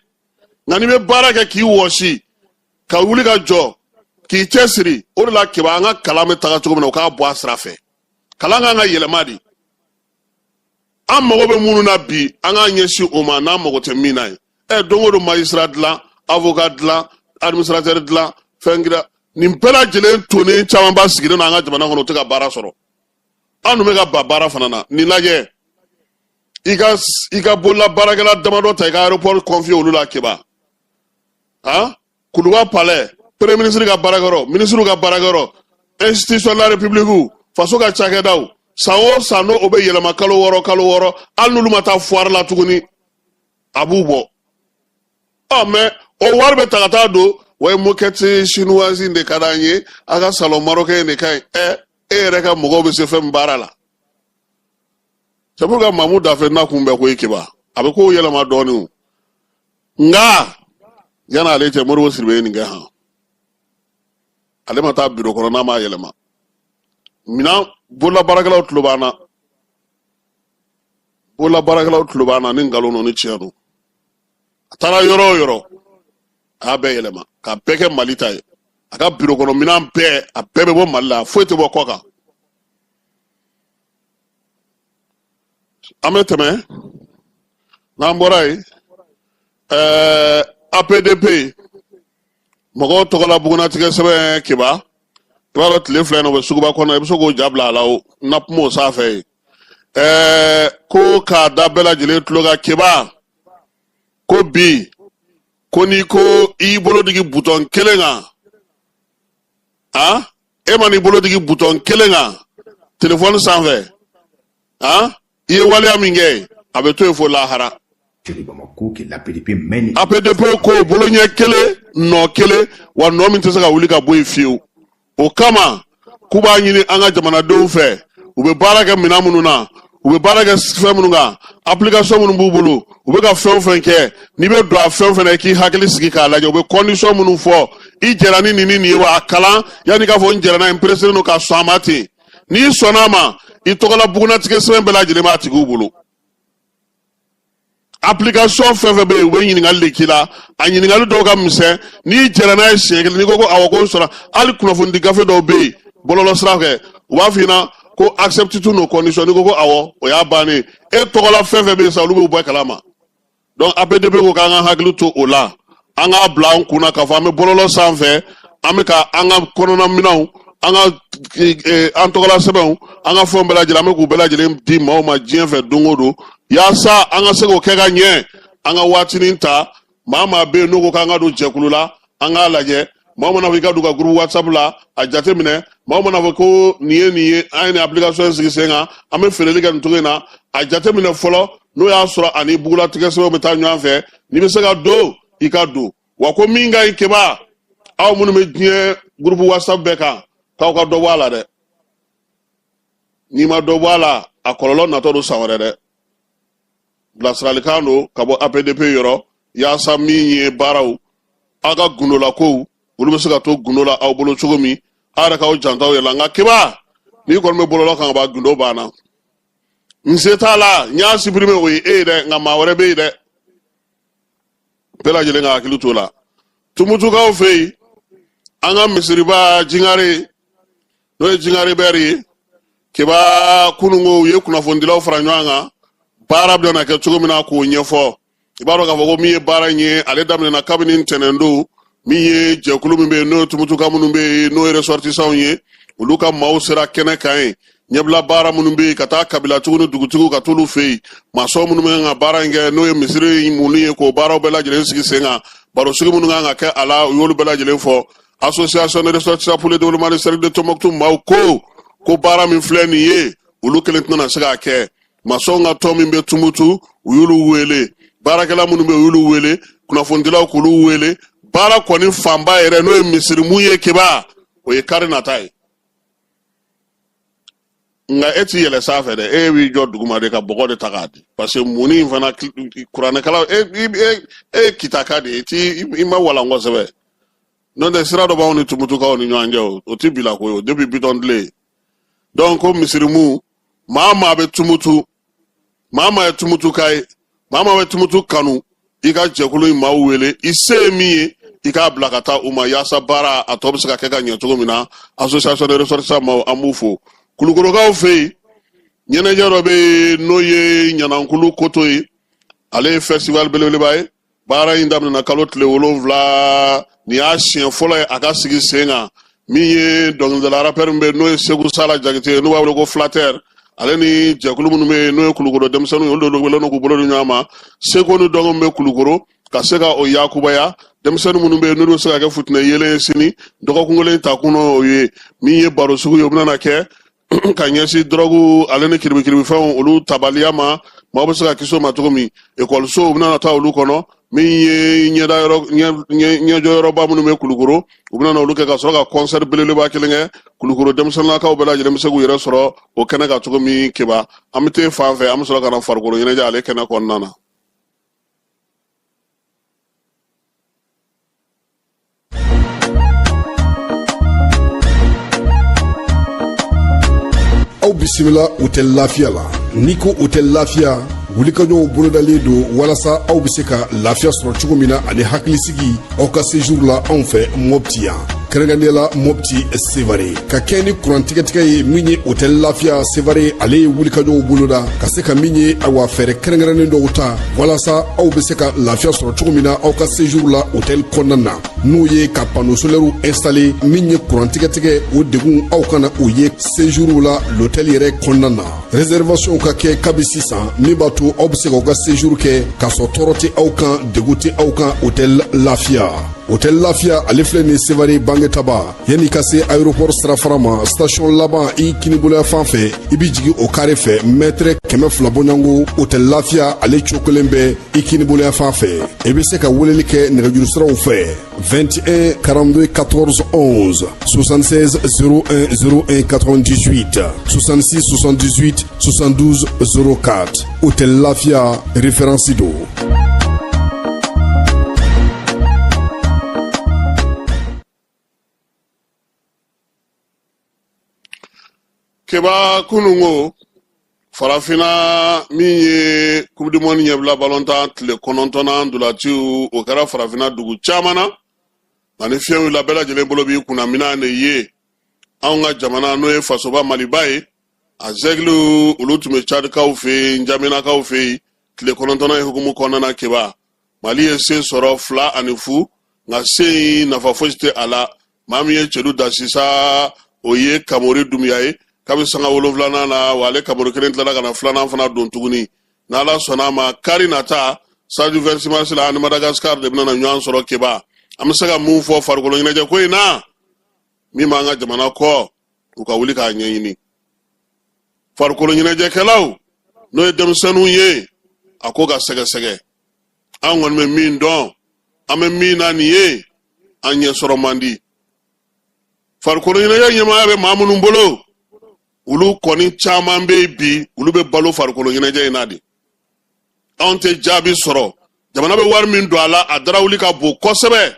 Nka n'i bɛ baara kɛ k'i wɔsi, ka wuli ka jɔ, k'i cɛsiri, o de la Keba, an ka kalan bɛ taga cogo min na, o k'a bɔ a sira fɛ. Kalan kan ka yɛlɛma de. An mago bɛ minnu na bi, an k'an ɲɛsin o ma, n'an mago tɛ min na ye. Ɛ, don o don magistrat dilan, avocat dilan, administrateur dilan, fɛn kira nin bɛɛ lajɛlen tonnen camanba sigilen don an ka jamana kɔnɔ, u tɛ ka baara sɔrɔ. An dun bɛ ka ban baara fana na. Nin lajɛ, i ka bolola baarakɛla damadɔ ta, i ka aéroport confier olu la, Keba. Han, Kuluba palais, premier ministre ka baarakɛyɔrɔ, ministre ka baarakɛyɔrɔ, institution de la République, faso ka cakɛdaw, san o san n'o o bɛ yɛlɛma kalo 6, kalo 6, hali n'olu ma taa foire la tuguni, a b'u bɔ. Ɔ, mais o wari bɛ ta ka taa don wa ye moquette chinoise in de ka d'an ye, a ka salon marocain de ka ɲi. Ɛ, e yɛrɛ ka mɔgɔw bɛ se fɛn min baara la. C'est pourquoi Mamu Dafe na kun bɛ koyi, Keba, a bɛ kow yɛlɛma dɔɔnin o. Nka yan'ale cɛ, Modibo Sidibe ye nin kɛ. Han, ale ma taa biro kɔnɔ n'a m'a yɛlɛma. Minan bolola baarakɛlaw tulo b'an na, bolola baarakɛlaw tulo b'an na, ni nkalon don ni tiɲɛ don. A taara yɔrɔ o yɔrɔ, a y'a bɛɛ yɛlɛma k'a bɛɛ kɛ Mali ta ye. A ka biro kɔnɔ minan bɛɛ, a bɛɛ bɛ bɔ Mali la, foyi tɛ bɔ kɔ kan. An bɛ tɛmɛ. N'an bɔra yen, APDP mɔgɔw tɔgɔla bugunnatigɛ sɛbɛn, Keba, i b'a dɔn tile 2 in na, u bɛ suguba kɔnɔ, i bɛ se k'o ja bila a la. O na kuma o sanfɛ yen, ko k'a da bɛɛ lajɛlen tulo kan, Keba, ko bi ko n'i ko i y'i bolo digi butɔn kelen kan. A e man'i bolo digi butɔn kelen kan telefɔni sanfɛ, a i ye waleya min kɛ, a bɛ to yen fo lahara. APDP ko boloɲɛ kelen, nɔ kelen, wa nɔ min tɛ se ka wuli ka bɔ yen fiyewu. O kama k'u b'a ɲini an ka jamanadenw fɛ, u bɛ baara kɛ minɛn minnu na, u bɛ baara kɛ fɛn minnu kan, application minnu b'u bolo, u bɛ ka fɛn o fɛn kɛ, n'i bɛ don a fɛn o fɛn na, i k'i hakili sigi k'a lajɛ. U bɛ condition minnu fɔ, i jɛra ni nin ni nin ye wa? A kalan yanni k'a fɔ n jɛra n'a ye, n pereselen don ka sɔn a ma ten. N'i sɔnna a ma, i tɔgɔla bugunnatigɛ sɛbɛn bɛɛ lajɛlen b'a tigiw bolo. Application fɛn fɛn bɛ yen, u bɛ ɲininkali de k'i la. A ɲininkali dɔw ka misɛn. N'i jɛra n'a ye siɲɛ kelen, n'i ko ko awɔ, ko n sɔnna. Hali kunnafonidi gafe dɔw bɛ yen bɔlɔlɔ sira fɛ, u b'a f'i ɲɛna ko accepte toutes nos conditions. N'i ko ko awɔ, o y'a bannen. E tɔgɔla fɛn fɛn bɛ yen sisan, olu b'u bɔ kalama. Donc APDP ko k'an ka hakili to o la, an k'a bila an kunna k'a fɔ an bɛ bɔlɔlɔ sanfɛ, an bɛ ka an ka kɔnɔna minɛnw, an ka an tɔgɔla sɛbɛnw, an ka fɛnw bɛɛ lajɛlen, an bɛ k'u bɛɛ lajɛlen di maaw ma diɲɛ fɛ don o don. Yaasa an ka se k'o kɛ ka ɲɛ, an ka waatinin ta. Maa maa bɛ yen n'o ko k'an ka don jɛkulu la, an k'a lajɛ. Maa mana fɔ i ka don ka groupe WhatsApp la, a jateminɛ. Maa mana fɔ ko nin ye nin ye, an ye nin application sigi sen kan, an bɛ feereli kɛ nin cogo in na, a jateminɛ fɔlɔ n'o y'a sɔrɔ ani bugulatigɛ sɛbɛnw bɛ taa ɲɔgɔn fɛ. N'i bɛ se ka don, i ka don. Wa ko min ka ɲi keba, aw minnu bɛ diɲɛ groupe WhatsApp bɛɛ kan, k'aw ka dɔ bɔ a la dɛ. N'i ma dɔ bɔ a la, a kɔlɔlɔ natɔ don san wɛrɛ dɛ. Bilasiralikan don ka bɔ APDP yɔrɔ, yaasa min ye baaraw, aw ka gundolakow, olu bɛ se ka to gundo la aw bolo cogo min, aw yɛrɛ k'aw janto aw yɛrɛ la. Nka keba, n'i kɔni bɛ bɔlɔlɔ kan ka ban, gundo banna. N se t'a la, n y'a supprimer, o ye e ye dɛ, nka maa wɛrɛ bɛ yen dɛ. Bɛɛ lajɛlen ka hakili t'o la. Tumutukaw fɛ yen, an ka misiriba Jingare, n'o ye Jingare bɛri ye keba, kununko u ye kunnafonidilaw fara ɲɔgɔn kan, baara bɛna kɛ cogo min na k'o ɲɛfɔ. I b'a dɔn k'a fɔ ko min ye baara in ye, ale daminɛna kabini ntɛnɛn don. Min ye jɛkulu min bɛ yen, n'o ye Tumutuka minnu bɛ yen, n'o ye ressortissants ye, olu ka maaw sera kɛnɛ kan yen. Ɲɛbila baara minnu bɛ yen, ka taa kabilatigiw ni dugutigiw ka t'olu fɛ yen, masɔn minnu bɛ kan ka baara in kɛ, n'o ye misiri munni ye, k'o baaraw bɛɛ lajɛlen sigi sen kan. Barosigi minnu kan ka kɛ a la, u y'olu bɛɛ lajɛlen fɔ. Association de ressortissants pour le développement du cercle de Tombouctou maaw ko baara min filɛ nin ye, olu kelen tɛna se k'a kɛ. Masɔnw ka tɔn min bɛ Tumutu, u y'olu wele. Baarakɛla minnu bɛ, u y'olu wele. Kunnafonidilaw, k'olu wele. Baara kɔni fanba yɛrɛ, n'o ye misirimu ye keba, o ye kari nata ye. Nka e ti yɛlɛ sanfɛ dɛ, e b'i jɔ duguma de ka bɔgɔ de ta k'a di, parce que munni in fana, kuranɛkalaw, e e e ye kitaka de ye, i ti i ma walan kosɛbɛ. N'o tɛ, sira dɔ b'anw ni Tumutukaw ni ɲɔgɔn cɛ, o o ti bila ko ye o depuis Bitɔn tile. Donc ko misirimu, maa maa bɛ Tumutu, maa maa ye Tumutuka ye, maa maa bɛ Tumutu kanu, i ka jɛkulu in maaw wele. I se ye min ye, i k'a bila ka taa u ma, yaasa baara a tɔ bɛ se ka kɛ ka ɲɛ cogo min na. Association de ressortissants maaw, an b'u fo. Kulukorokaw fɛ yen, ɲɛnajɛ dɔ bɛ yen, n'o ye Ɲanankulu koto ye. Ale ye festival belebeleba ye. Baara in daminɛna kalo tile 7. Nin y'a siɲɛ fɔlɔ ye a ka sigi sen kan. Min ye dɔnkilidala rappeur min bɛ yen, n'o ye Segu Sala Jakite ye, n'u b'a wele ko Flatteur, ale ni jɛkulu minnu bɛ yen, n'o ye Kulukoro denmisɛnninw ye, olu de wele k'u bolo di ɲɔgɔn ma. Seko ni dɔnko min bɛ Kulukoro, ka se ka o yakubaya, denmisɛnnin minnu bɛ yen, n'olu bɛ se ka kɛ futinɛ yeelen ye sini. Dɔgɔkun kelen takun o ye min ye baro sugu ye, o bɛna kɛ ka ɲɛsin dɔrɔgu ale ni kiribikiribifɛnw, olu tabaliya ma, maaw bɛ se ka kisi o ma cogo min. Ekɔlisow bɛna taa olu kɔnɔ. Min ye ɲɛda yɔrɔ, ɲɛjɔyɔrɔba minnu bɛ Kulukoro, u bɛna olu kɛ, ka sɔrɔ ka kɔnsɛri belebeleba kelen kɛ. Kulukoro denmisɛnninlakaw bɛɛ lajɛlen bɛ se k'u yɛrɛ sɔrɔ o kɛnɛ kan cogo min keba. An bɛ taa fan fɛ, an bɛ sɔrɔ ka na farikolo ɲɛnajɛ ale kɛnɛ kɔnɔna na. Aw bisimila hôtel Lafiya la. N'i ko hôtel Lafiya, wulikajɔw bolodalen don walasa aw bɛ se ka lafiya sɔrɔ cogo min na ani hakilisigi aw ka séjour la anw fɛ Mɔpti yan, kɛrɛnkɛrɛnnenya la Mɔpti Sevare. Ka kɛ ni kuran tigɛtigɛ ye, min ye hôtel Lafiya Sevare, ale ye wulikajɔw boloda ka se ka min ye, awa, fɛɛrɛ kɛrɛnkɛrɛnnen dɔw ta walasa aw bɛ se ka lafiya sɔrɔ cogo min na aw ka séjour la hôtel kɔnɔna na, n'o ye ka panneau solaire installé. Min ye kuran tigɛtigɛ, o degun aw kana o ye séjour la l'hôtel yɛrɛ kɔnɔna na. Réservation ka kɛ kabi sisan, min b'a to aw bɛ se k'aw ka séjour kɛ k'a sɔrɔ tɔɔrɔ tɛ aw kan, degun tɛ aw kan. Hôtel Lafiya. Hôtel Lafiya, ale filɛ nin Sevare Bangetaba, yanni ka se aéroport sirafara ma, station laban i kiniboloya fan fɛ, i bɛ jigin o kare fɛ, mɛtɛrɛ 200 bɔɲɔgɔnko. Hôtel Lafiya, ale cokolen bɛ i kiniboloya fan fɛ. I bɛ se ka weleli kɛ nɛgɛjuru siraw fɛ: 21 42 14 11, 76 01 01 98, 66 78 72 04. Hôtel Lafiya, référence don. Keba, kunungo Farafinna min ye Coupe du monde ɲɛbila balontan tile 9nan ntolaciw, o kɛra Farafinna dugu caman na. Nka ni fiɲɛ wulila, bɛɛ lajɛlen bolo b'i kunna minan de ye. Anw ka jamana, n'o ye fasoba Maliba ye, a zɛgiliw olu tun bɛ Cadikaw fɛ yen, Njamenakaw fɛ yen. Tile 9nan ye hukumu kɔnɔna na, Keba, Mali ye se sɔrɔ 2-0. Nka se in nafa fosi tɛ a la. Maa min ye celu da sisan, o ye Kamori Dunbiya ye kabi sanga 7nan na. Wa ale Kamori kelen tilala ka na filanan fana don tuguni. N'Ala sɔnna a ma, kari nata stade 26 mars la, ani Madagascar de bɛna na ɲɔgɔn sɔrɔ. Keba, an bɛ se ka mun fɔ farikolo ɲɛnajɛ ko in na? Min b'an ka jamana kɔ, u ka wuli k'a ɲɛɲini. Farikolo ɲɛnajɛkɛlaw, n'o ye denmisɛnninw ye, a ko ka sɛgɛsɛgɛ. An kɔni bɛ min dɔn, an bɛ min na nin ye, an ɲɛ sɔrɔ man di. Farikolo ɲɛnajɛ ɲɛmaaya bɛ maa minnu bolo, olu kɔni caman bɛ yen bi, olu bɛ balo farikolo ɲɛnajɛ in na de. Anw tɛ jaabi sɔrɔ. Jamana bɛ wari min don a la, a darawuli ka bon kosɛbɛ.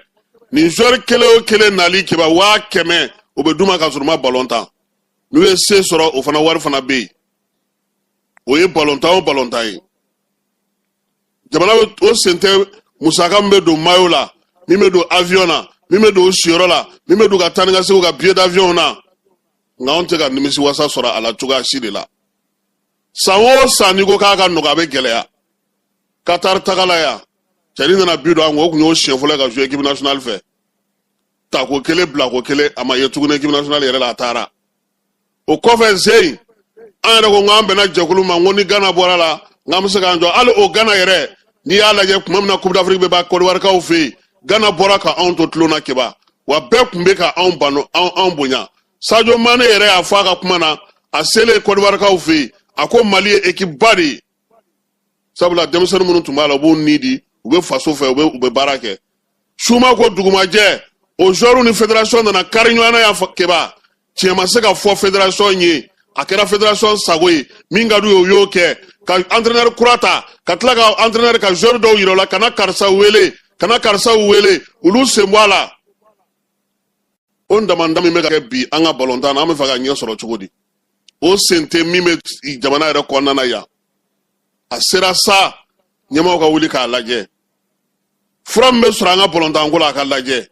Nin joueur kelen o kelen nali, Keba, 100 000 o bɛ d'u ma ka sɔrɔ u ma balon tan. N'u ye se sɔrɔ, o fana wari fana bɛ yen. O ye balontan o balontan ye. Jamana o sen tɛ musaka min bɛ don maillot la, min bɛ don avion na, min bɛ don siyɔrɔ la, min bɛ don ka taa ni ka segin ka billet d'avion na. Nka anw tɛ ka nimisi wasa sɔrɔ a la cogoya si de la. San o san, n'i ko k'a ka nɔgɔ, a bɛ gɛlɛya. Qatar taga la yan, cɛnin nana bi don an kun. O tun y'o siɲɛ fɔlɔ ye ka jouer équipe nationale fɛ. Tako kelen, bilako kelen, a ma ye tuguni équipe nationale yɛrɛ la, a taara. O kɔfɛ zen, an yɛrɛ ko k'an bɛnna jɛkulu ma, n ko ni Gana bɔra la, n k'an bɛ se k'an jɔ. Hali o Gana yɛrɛ, n'i y'a lajɛ, tuma min na Coupe d'Afrique bɛ ban Kɔdiwarikaw fɛ yen, Gana bɔra ka anw to tulon na. Keba, wa bɛɛ tun bɛ ka anw bano, anw bonya. Sadio Mane yɛrɛ y'a fɔ a ka kuma na, a selen Kɔdiwarikaw fɛ yen, a ko Mali ye équipe ba de ye, sabula denmisɛnnin minnu tun b'a la, u b'u ni di, u bɛ faso fɛ, u bɛ baara kɛ. Suma ko dugumajɛ, o joueurs ni fédération nana kari ɲɔgɔn na yan. Keba, tiɲɛ ma se ka fɔ fédération ye. A kɛra fédération sago ye, min ka d'u ye, u y'o kɛ, ka entraîneur kura ta, ka tila ka entraîneur ka joueur dɔw yira u la, kana karisa wele, kana karisa wele, olu sen bɔ a la. O damanda min bɛ ka kɛ bi an ka balontan na, an bɛ fɛ ka ɲɛ sɔrɔ cogo di? O sen tɛ min bɛ jamana yɛrɛ kɔnɔna na yan. A sera sa, ɲɛmaaw ka wuli k'a lajɛ. Fura min bɛ sɔrɔ an ka balontanko la, a ka lajɛ.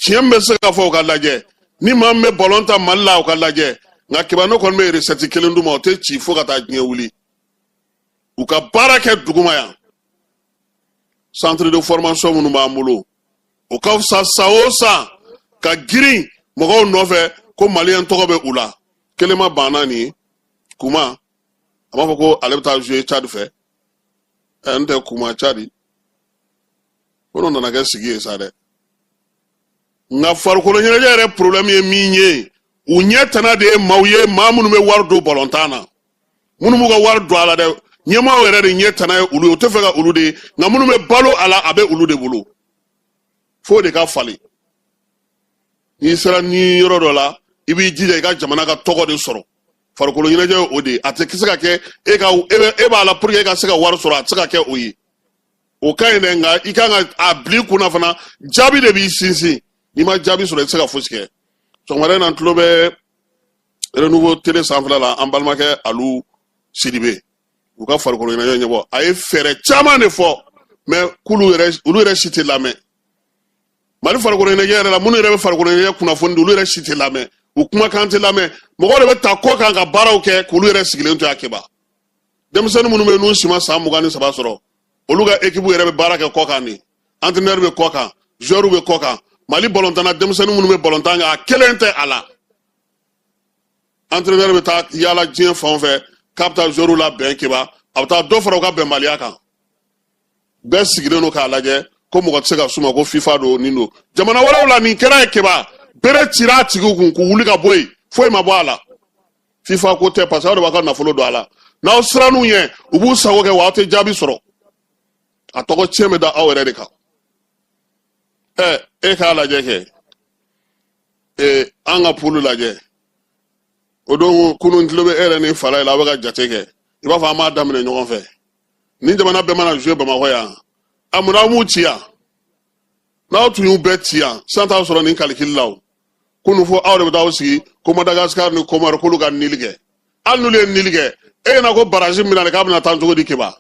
Tiɲɛ min bɛ se ka fɔ, o ka lajɛ. Ni maa min bɛ balon tan Mali la, o ka lajɛ. Nka Keba, ne kɔni bɛ recette kelen d'u ma, o tɛ ci fo ka taa diɲɛ wuli. U ka baara kɛ duguma yan. Centre de formation minnu b'an bolo, o ka fisa san o san ka girin mɔgɔw nɔfɛ ko maliyɛn tɔgɔ bɛ u la. Kelen ma banna nin ye kuma, a b'a fɔ ko ale bɛ taa jouer Tchad fɛ. Ɛ, n tɛ kuma Tchad ko n'o nana kɛ sigi ye sa dɛ. Nka farikolo ɲɛnajɛ yɛrɛ problème ye min ye, u ɲɛ tana de ye maaw ye, maa minnu bɛ wari don balontan na, minnu b'u ka wari don a la dɛ. Ɲɛmaaw yɛrɛ de ɲɛ tana ye olu ye, u tɛ fɛ ka olu de ye. Nka minnu bɛ balo a la, a bɛ olu de bolo. F'o de ka falen. N'i sera ni yɔrɔ dɔ la, i b'i jija i ka jamana ka tɔgɔ de sɔrɔ. Farikolo ɲɛnajɛ ye o de ye. A tɛ se ka kɛ e ka e b'a la pour que e ka se ka wari sɔrɔ, a tɛ se ka kɛ o ye. O ka ɲi dɛ, nka i kan ka a bila i kunna fana, jaabi de b'i sinsin. N'i ma jaabi sɔrɔ, i tɛ se ka fosi kɛ. Sɔgɔmada in na, n tulo bɛ Renouveau télé sanfɛla la, an balimakɛ Alu Sidibe, u ka farikolo ɲɛnajɛ ɲɛbɔ, a ye fɛɛrɛ caman de fɔ, mais k'olu yɛrɛ, olu yɛrɛ si tɛ lamɛn Mali farikolo ɲɛnajɛ yɛrɛ la. Minnu yɛrɛ bɛ farikolo ɲɛnajɛ kunnafoni di, olu yɛrɛ si tɛ lamɛn, u kumakan tɛ lamɛn. Mɔgɔw de bɛ ta kɔ kan ka baaraw kɛ k'olu yɛrɛ sigilen to. A Keba, denmisɛnnin minnu bɛ yen n'u si ma san 23 sɔrɔ, olu ka équipe yɛrɛ bɛ baara kɛ kɔ kan de. Entraîneur bɛ kɔ kan, joueur bɛ kɔ kan. Mali balontanna denmisɛnnin minnu bɛ balontan kɛ, a kelen tɛ a la. Entraîneur bɛ taa yaala diɲɛ fan fɛ k'a bɛ taa joueur labɛn. Keba, a bɛ taa dɔ fara u ka bɛnbaliya kan. Bɛɛ sigilen don k'a lajɛ. Ko mɔgɔ tɛ se ka s'u ma ko FIFA don, nin don. Jamana wɛrɛw la, nin kɛra ye Keba, bere cira a tigiw kun k'u wuli ka bɔ yen, foyi ma bɔ a la. FIFA ko tɛ, parce que aw de b'a ka nafolo don a la. N'aw sirann'u ɲɛ, u b'u sago kɛ, wa aw tɛ jaabi sɔrɔ. A tɔgɔ tiɲɛ bɛ da aw yɛrɛ de kan. Ɛ, e k'a lajɛ kɛ, ee, an ka poule lajɛ. O don kunun, tulo bɛ e yɛrɛ ni fala la, aw bɛ ka jate kɛ, i b'a fɔ an b'a daminɛ ɲɔgɔn fɛ. Ni jamana bɛɛ mana jouer Bamakɔ yan, a munna aw m'u ci yan? N'aw tun y'u bɛɛ ci yan sisan, t'aw sɔrɔ nin calcul la. O kunun fo aw de bɛ taa aw sigi ko Madagascar ni Comore k'olu ka nul kɛ. Hali n'olu ye nul kɛ, e ɲɛna ko barrage min na k'a bɛna taa cogo di Keba?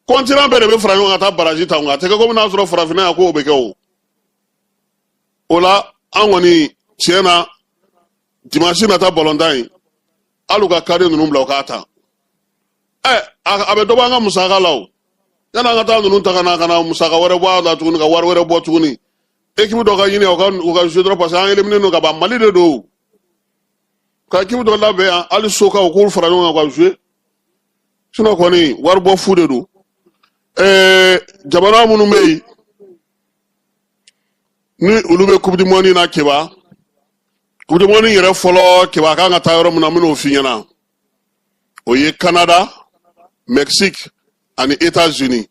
Continent bɛɛ de bɛ fara ɲɔgɔn kan ka taa barrage ta, nka a tɛ kɛ komi n'a sɔrɔ farafinna yan k'o bɛ kɛ. O la, an kɔni tiɲɛ na, dimanche nata balontan in, hali u ka kadi ninnu bila u k'a ta. Ɛ, a bɛ dɔ bɔ an ka musaka la. O yanni an ka taa ninnu ta ka na musaka wɛrɛ bɔ a la tuguni, ka wari wɛrɛ bɔ tuguni, équipe dɔ ka ɲini u ka jouer dɔrɔn, parce que an éliminé don ka ban. Mali de don, ka équipe dɔ labɛn yan, hali sokaw k'olu fara ɲɔgɔn kan ka jouer. Sinon kɔni, wari bɔ fu de don. Jamana minnu bɛ yen ni olu bɛ Coupe du monde na Keba, Coupe du monde yɛrɛ fɔlɔ Keba, kan ka taa yɔrɔ min na, n bɛn'o f'i ɲɛna, o ye Canada, Mexique ani États-Unis.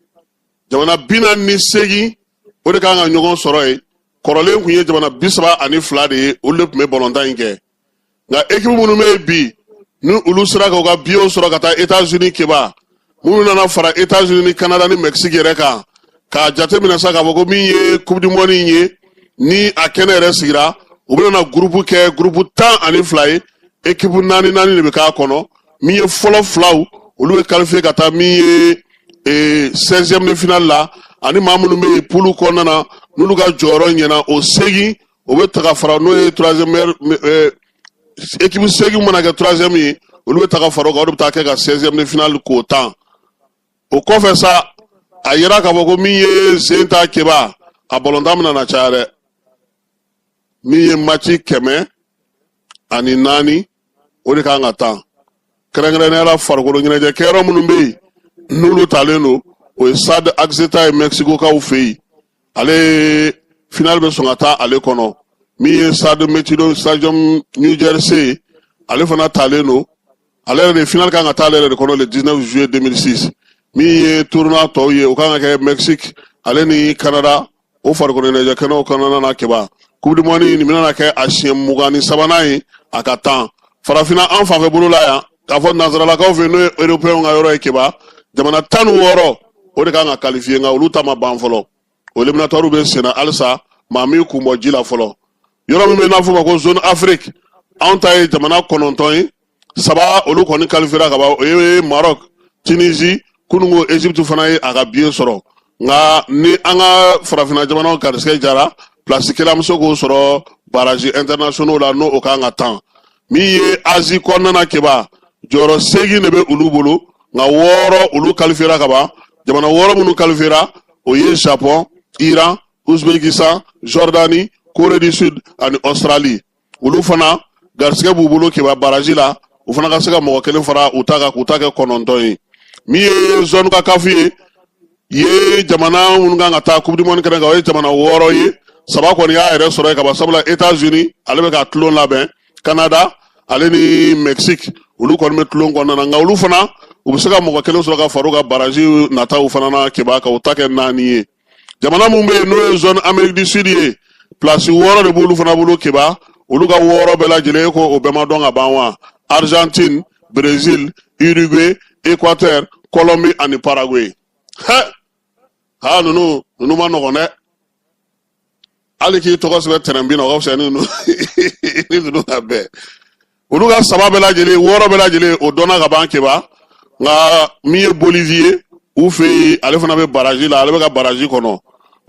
Jamana 48, o de kan ka ɲɔgɔn sɔrɔ yen. Kɔrɔlen kun ye jamana 32 de ye, olu de tun bɛ balontan in kɛ. Nka équipe minnu bɛ yen bi, ni olu sera k'u ka billetw sɔrɔ ka taa États-Unis Keba, minnu nana fara États-Unis ni Canada ni Mexique yɛrɛ kan, k'a jate minɛ sa k'a fɔ ko min ye Coupe du monde in ye, ni a kɛnɛ yɛrɛ sigira, u bɛna na groupe kɛ groupe 12 ye, équipe naani naani de bɛ k'a kɔnɔ. Min ye fɔlɔ filaw, olu bɛ qualifier ka taa min ye 16e de finale la, ani maa minnu bɛ yen poule kɔnɔna na, n'olu ka jɔyɔrɔ ɲɛna, o seegin, o bɛ taga fara, n'o ye troisième meilleur équipe seegin mana kɛ troisième ye, olu bɛ taga fara o kan, o de bɛ taa kɛ ka 16e de finale k'o tan. O kɔfɛ sa, a yira k'a fɔ ko min ye sen ta Keba, a balontan bɛna na caya dɛ. Min ye match 104, o de kan ka tan. Kɛrɛnkɛrɛnnenya la, farikolo ɲɛnajɛ kɛyɔrɔ minnu bɛ yen n'olu talen don, o ye Stade Azteca ye Mexicokaw fɛ yen, ale finale bɛ sɔn ka taa ale kɔnɔ. Min ye Stade MetLife Stadium New Jersey, ale fana talen don, ale yɛrɛ de finale kan ka taa ale yɛrɛ de kɔnɔ le 19 juillet 2006. Min ye tournoi tɔw ye, o kan ka kɛ Mexique ale ni Canada, o farikolo ɲɛnajɛ kɛnɛw kɔnɔna na Keba. Coupe du monde nin bɛna kɛ a siɲɛ 23nan ye a ka tan. Farafinna an fanfɛ bolo la yan, k'a fɔ nansaralakaw fɛ, n'o ye européen ka yɔrɔ ye Keba, jamana 16, o de kan ka qualifier, nka olu ta ma ban fɔlɔ. O éliminatoire bɛ senna halisa, maa min kun bɔ ji la fɔlɔ. Yɔrɔ min bɛ n'a fɔ ma ko zone Afrique, anw ta ye jamana kɔnɔntɔn ye, saba olu kɔni qualifiera ka ban, o ye Maroc, Tunisie, kununko Egypte fana ye a ka billet sɔrɔ. Nka ni an ka farafinna jamanaw garisɛgɛ jara, place kelen an bɛ se k'o sɔrɔ barrage internationaux la, n'o o kan ka tan. Min ye Asie kɔnɔna na Keba, jɔyɔrɔ seegin de bɛ olu bolo, nka wɔɔrɔ olu qualifiera ka ban. Jamana wɔɔrɔ minnu qualifiera, o ye Japon, Iran, Uzbekistan, Jordanie, Corée du Sud ani Australie. Olu fana garisɛgɛ b'u bolo Keba barrage la, u fana ka se ka mɔgɔ kelen fara u ta kan k'u ta kɛ kɔnɔntɔn ye. Min ye zone CONCACAF ye, jamana minnu kan ka taa Coupe du monde kɛnɛ kan, o ye jamana wɔɔrɔ ye. Saba kɔni y'a yɛrɛ sɔrɔ yen ka ban, sabula États-Unis, ale bɛ ka tulon labɛn, Canada ale ni Mexique, olu kɔni bɛ tulon kɔnɔna na, nka olu fana u bɛ se ka mɔgɔ kelen sɔrɔ ka far'u ka barrage nataw fana na Keba, ka u ta kɛ naani ye. Jamana mun bɛ yen n'o ye zone Amérique du Sud ye, place wɔɔrɔ de b'olu fana bolo Keba. Olu ka wɔɔrɔ bɛɛ lajɛlen ko o bɛɛ ma dɔn ka ban wa? Argentine, Brésil, Uruguay, Équateur, Colombie ani Paraguay. Hɛ ha, ninnu ma nɔgɔn dɛ. Hali k'i tɔgɔ sɛbɛn tɛrɛn bin na, o ka fisa ni ninnu ka bɛɛ. Olu ka saba bɛɛ lajɛlen, wɔɔrɔ bɛɛ lajɛlen, o dɔnna ka ban Keba. Nka min ye Bolivie ye u fɛ yen, ale fana bɛ barrage la, ale bɛ ka barrage kɔnɔ.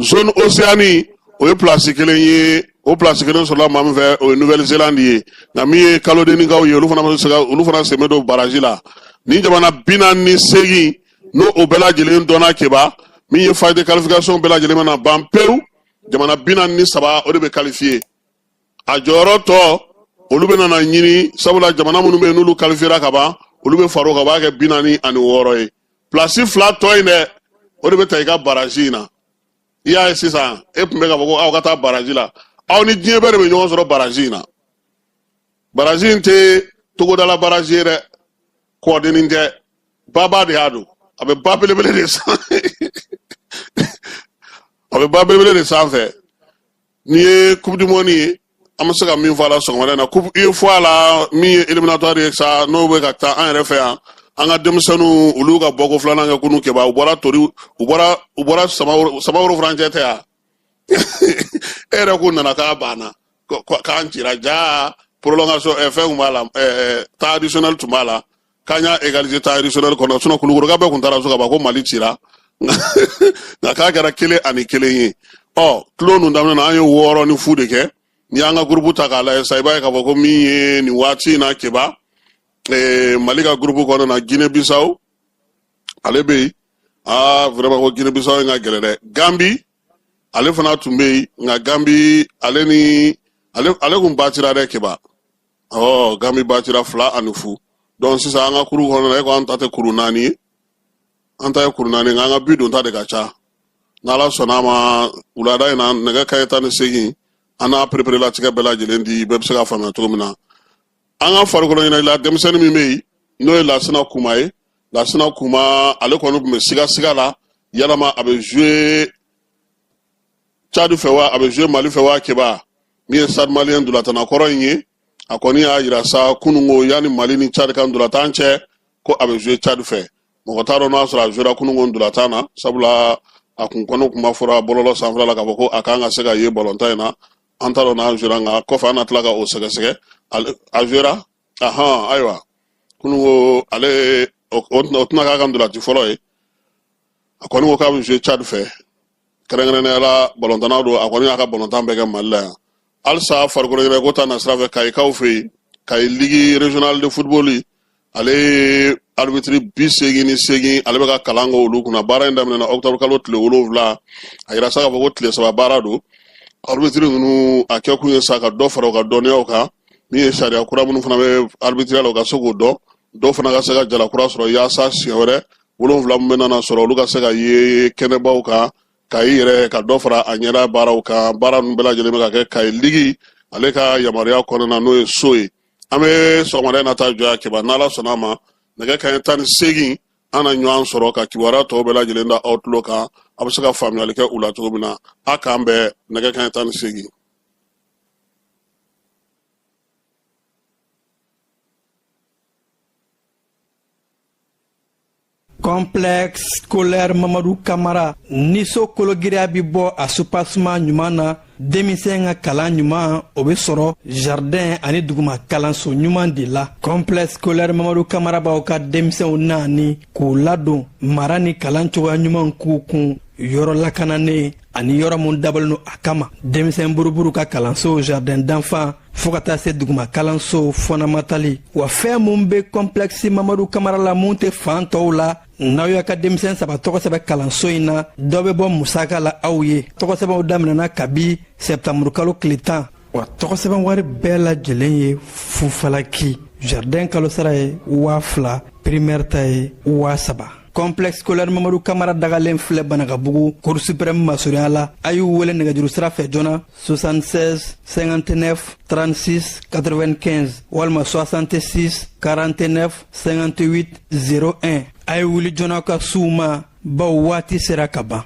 Zone Océanie, o ye place kelen ye, o place kelen sɔrɔla maa min fɛ, o ye Nouvelle Zélande ye. Nka min ye kalodenninkaw ye, olu fana bɛ se ka, olu fana sen bɛ don barrage la. Nin jamana 48, n'o o bɛɛ lajɛlen dɔnna Keba, min ye phase de qualification bɛɛ lajɛlen mana ban pewu, jamana 43, o de bɛ qualifier. A jɔyɔrɔ tɔ, olu bɛ nana ɲini, sabula jamana minnu bɛ yen n'olu qualifiera ka ban, olu bɛ far'o kan, o b'a kɛ 46 ye. Place fila tɔ in dɛ, o de bɛ ta i ka barrage in na. I y'a ye sisan, e tun bɛ k'a fɔ ko aw ka taa baraji la, aw ni diɲɛ bɛɛ de bɛ ɲɔgɔn sɔrɔ baraji in na. Baraji in tɛ togodala baraji ye dɛ, kɔdennin tɛ, baba de y'a don. A bɛ ba belebele de san, a bɛ ba belebele de sanfɛ. N'i ye coupe du monde ye, an bɛ se ka min fɔ a la sɔgɔmada in na, coupe UEFOA la, min ye éliminatoire ye sa, n'o bɛ ka taa an yɛrɛ fɛ yan, an ka denmisɛnninw, olu ka bɔko filanan kɛ kunu keba. U bɔra tori, u bɔra samaworo furancɛ tɛ yan. E yɛrɛ ko nana k'a banna, k'an cira ja prolongation. Fɛn kun b'a la, temps additionnel tun b'a la, k'an y'a égaliser temps additionnel kɔnɔ. Sinon Kulukoroka bɛɛ kun taara so ka ban ko Mali cira, nka k'a kɛra 1-1 ye. Ɔ, tulon ninnu daminɛ na, an ye 6-0 de kɛ. N'i y'an ka groupe ta k'a lajɛ sisan, i b'a ye k'a fɔ ko min ye nin waati in na keba, Mali ka groupe kɔnɔna na, Guinée Bissau ale bɛ yen. Aa, vraiment, ko Guinée Bissau in ka gɛlɛn dɛ. Gambi ale fana tun bɛ yen, nka Gambi ale ni ale kun batira dɛ keba. Ɔ, Gambi batira 2-0. Donc sisan an ka kuru kɔnɔna na, e ko an ta tɛ kuru naani ye, an ta ye kuru naani, nka an ka bi donta de ka ca. N'Ala sɔnna a ma, wulada in na, nɛgɛ kaɲɛ 18, an n'a pereperelatigɛ bɛɛ lajɛlen di, bɛɛ bɛ se ka faamuya cogo min na. An ka farikolo ɲɛnajɛ denmisɛnnin min bɛ yen, n'o ye Lasina Kuma ye, Lasina Kuma, ale kɔni tun bɛ sigasiga la, yalama a bɛ jouer Tchad fɛ wa, a bɛ jouer Mali fɛ wa? Keba, min ye Stade Malien ntolatana kɔrɔ in ye, a kɔni y'a yira sa kununko, yanni Mali ni Tchad ka ntolatan cɛ, ko a bɛ jouer Tchad fɛ. Mɔgɔ t'a dɔn n'a sɔrɔ a jouera kununko ntolatan na, sabula a kun kɔni kuma fɔra bɔlɔlɔ sanfɛla la k'a fɔ ko a kan ka se ka ye balontan in na. An t'a dɔn n'a jouera, nka kɔfɛ an na tila ka o sɛgɛsɛgɛ. A jouera, ahan. Ayiwa, kununko ale o tɛna k'a ka ntolaci fɔlɔ ye. A kɔni ko k'a bɛ jouer Tchad fɛ, kɛrɛnkɛrɛnnenya la balontanna don. A kɔni y'a ka balontan bɛɛ kɛ Mali la yan. Halisa farikolo ɲɛnajɛ ko ta nasira fɛ, Kayikaw fɛ yen, Kayi ligue régionale de football, ale ye arbitre 88, ale bɛ ka kalan kɛ olu kunna. Baara in daminɛna octobre kalo tile 7. A yira sa k'a fɔ ko tile 3 baara don. Arbitre ninnu, a kɛ kun ye sa ka dɔ fara u ka dɔnniyaw kan, min ye sariya kura minnu fana bɛ arbitre la, u ka se k'o dɔn, dɔw fana ka se ka jala kura sɔrɔ, yaasa siɲɛ wɛrɛ 7 min bɛ nana sɔrɔ, olu ka se ka ye kɛnɛbaw kan. Kayi yɛrɛ ka dɔ fara a ɲɛda baaraw kan. Baara ninnu bɛɛ lajɛlen bɛ ka kɛ Kayi ligue ale ka yamaruya kɔnɔna, n'o ye so ye. An bɛ sɔgɔmada in na taa jɔ keba. N'Ala sɔnna a ma, nɛgɛ kaɲɛ 18, an na ɲɔgɔn sɔrɔ ka kibaruya tɔw bɛɛ lajɛlen da aw tulo kan, a bɛ se ka faamuyali kɛ u la cogo min na. A k'an bɛn nɛgɛ kaɲɛ 18. Complexe scolaire Mamadu Kamara ni so kologiriya bi bɔ a soubassement ɲuman na, denmisɛn ka kalan ɲuman o bɛ sɔrɔ jardin ani duguma kalanso ɲuman de la. Complexe scolaire Mamadu Kamara b'aw ka denmisɛnw naani k'u ladon mara ni kalan cogoya ɲuman k'u kun, yɔrɔ lakananen ani yɔrɔ mun dabɔlen don a kama. Denmisɛn buruburu ka kalanso, jardin d'enfant, fɔɔ ka taa se duguma kalanso fondamental. Wa fɛn mun be complexe Mamadu Kamara la, mun tɛ fan tɔw la, n'aw y'a ka denmisɛn saba tɔgɔ sɛbɛ kalanso in na, dɔ bɛ bɔ musaka la aw ye. Tɔgɔsɛbɛnw daminɛna kabi sɛptanburu kalo tile 10, wa tɔgɔsɛbɛn wari bɛɛ lajɛlen ye fufalaki. Jardin kalosara ye 2000, primaire ta ye 3000. Complexe scolaire Mamadu Kamara dagalen filɛ Banakabugu, cour suprême masurunya la. A y'u wele nɛgɛjuru sira fɛ joona, 76 59 36 95 walima 66 49 58 01. A ye wuli joona ka s'u ma, bawo waati sera ka ban.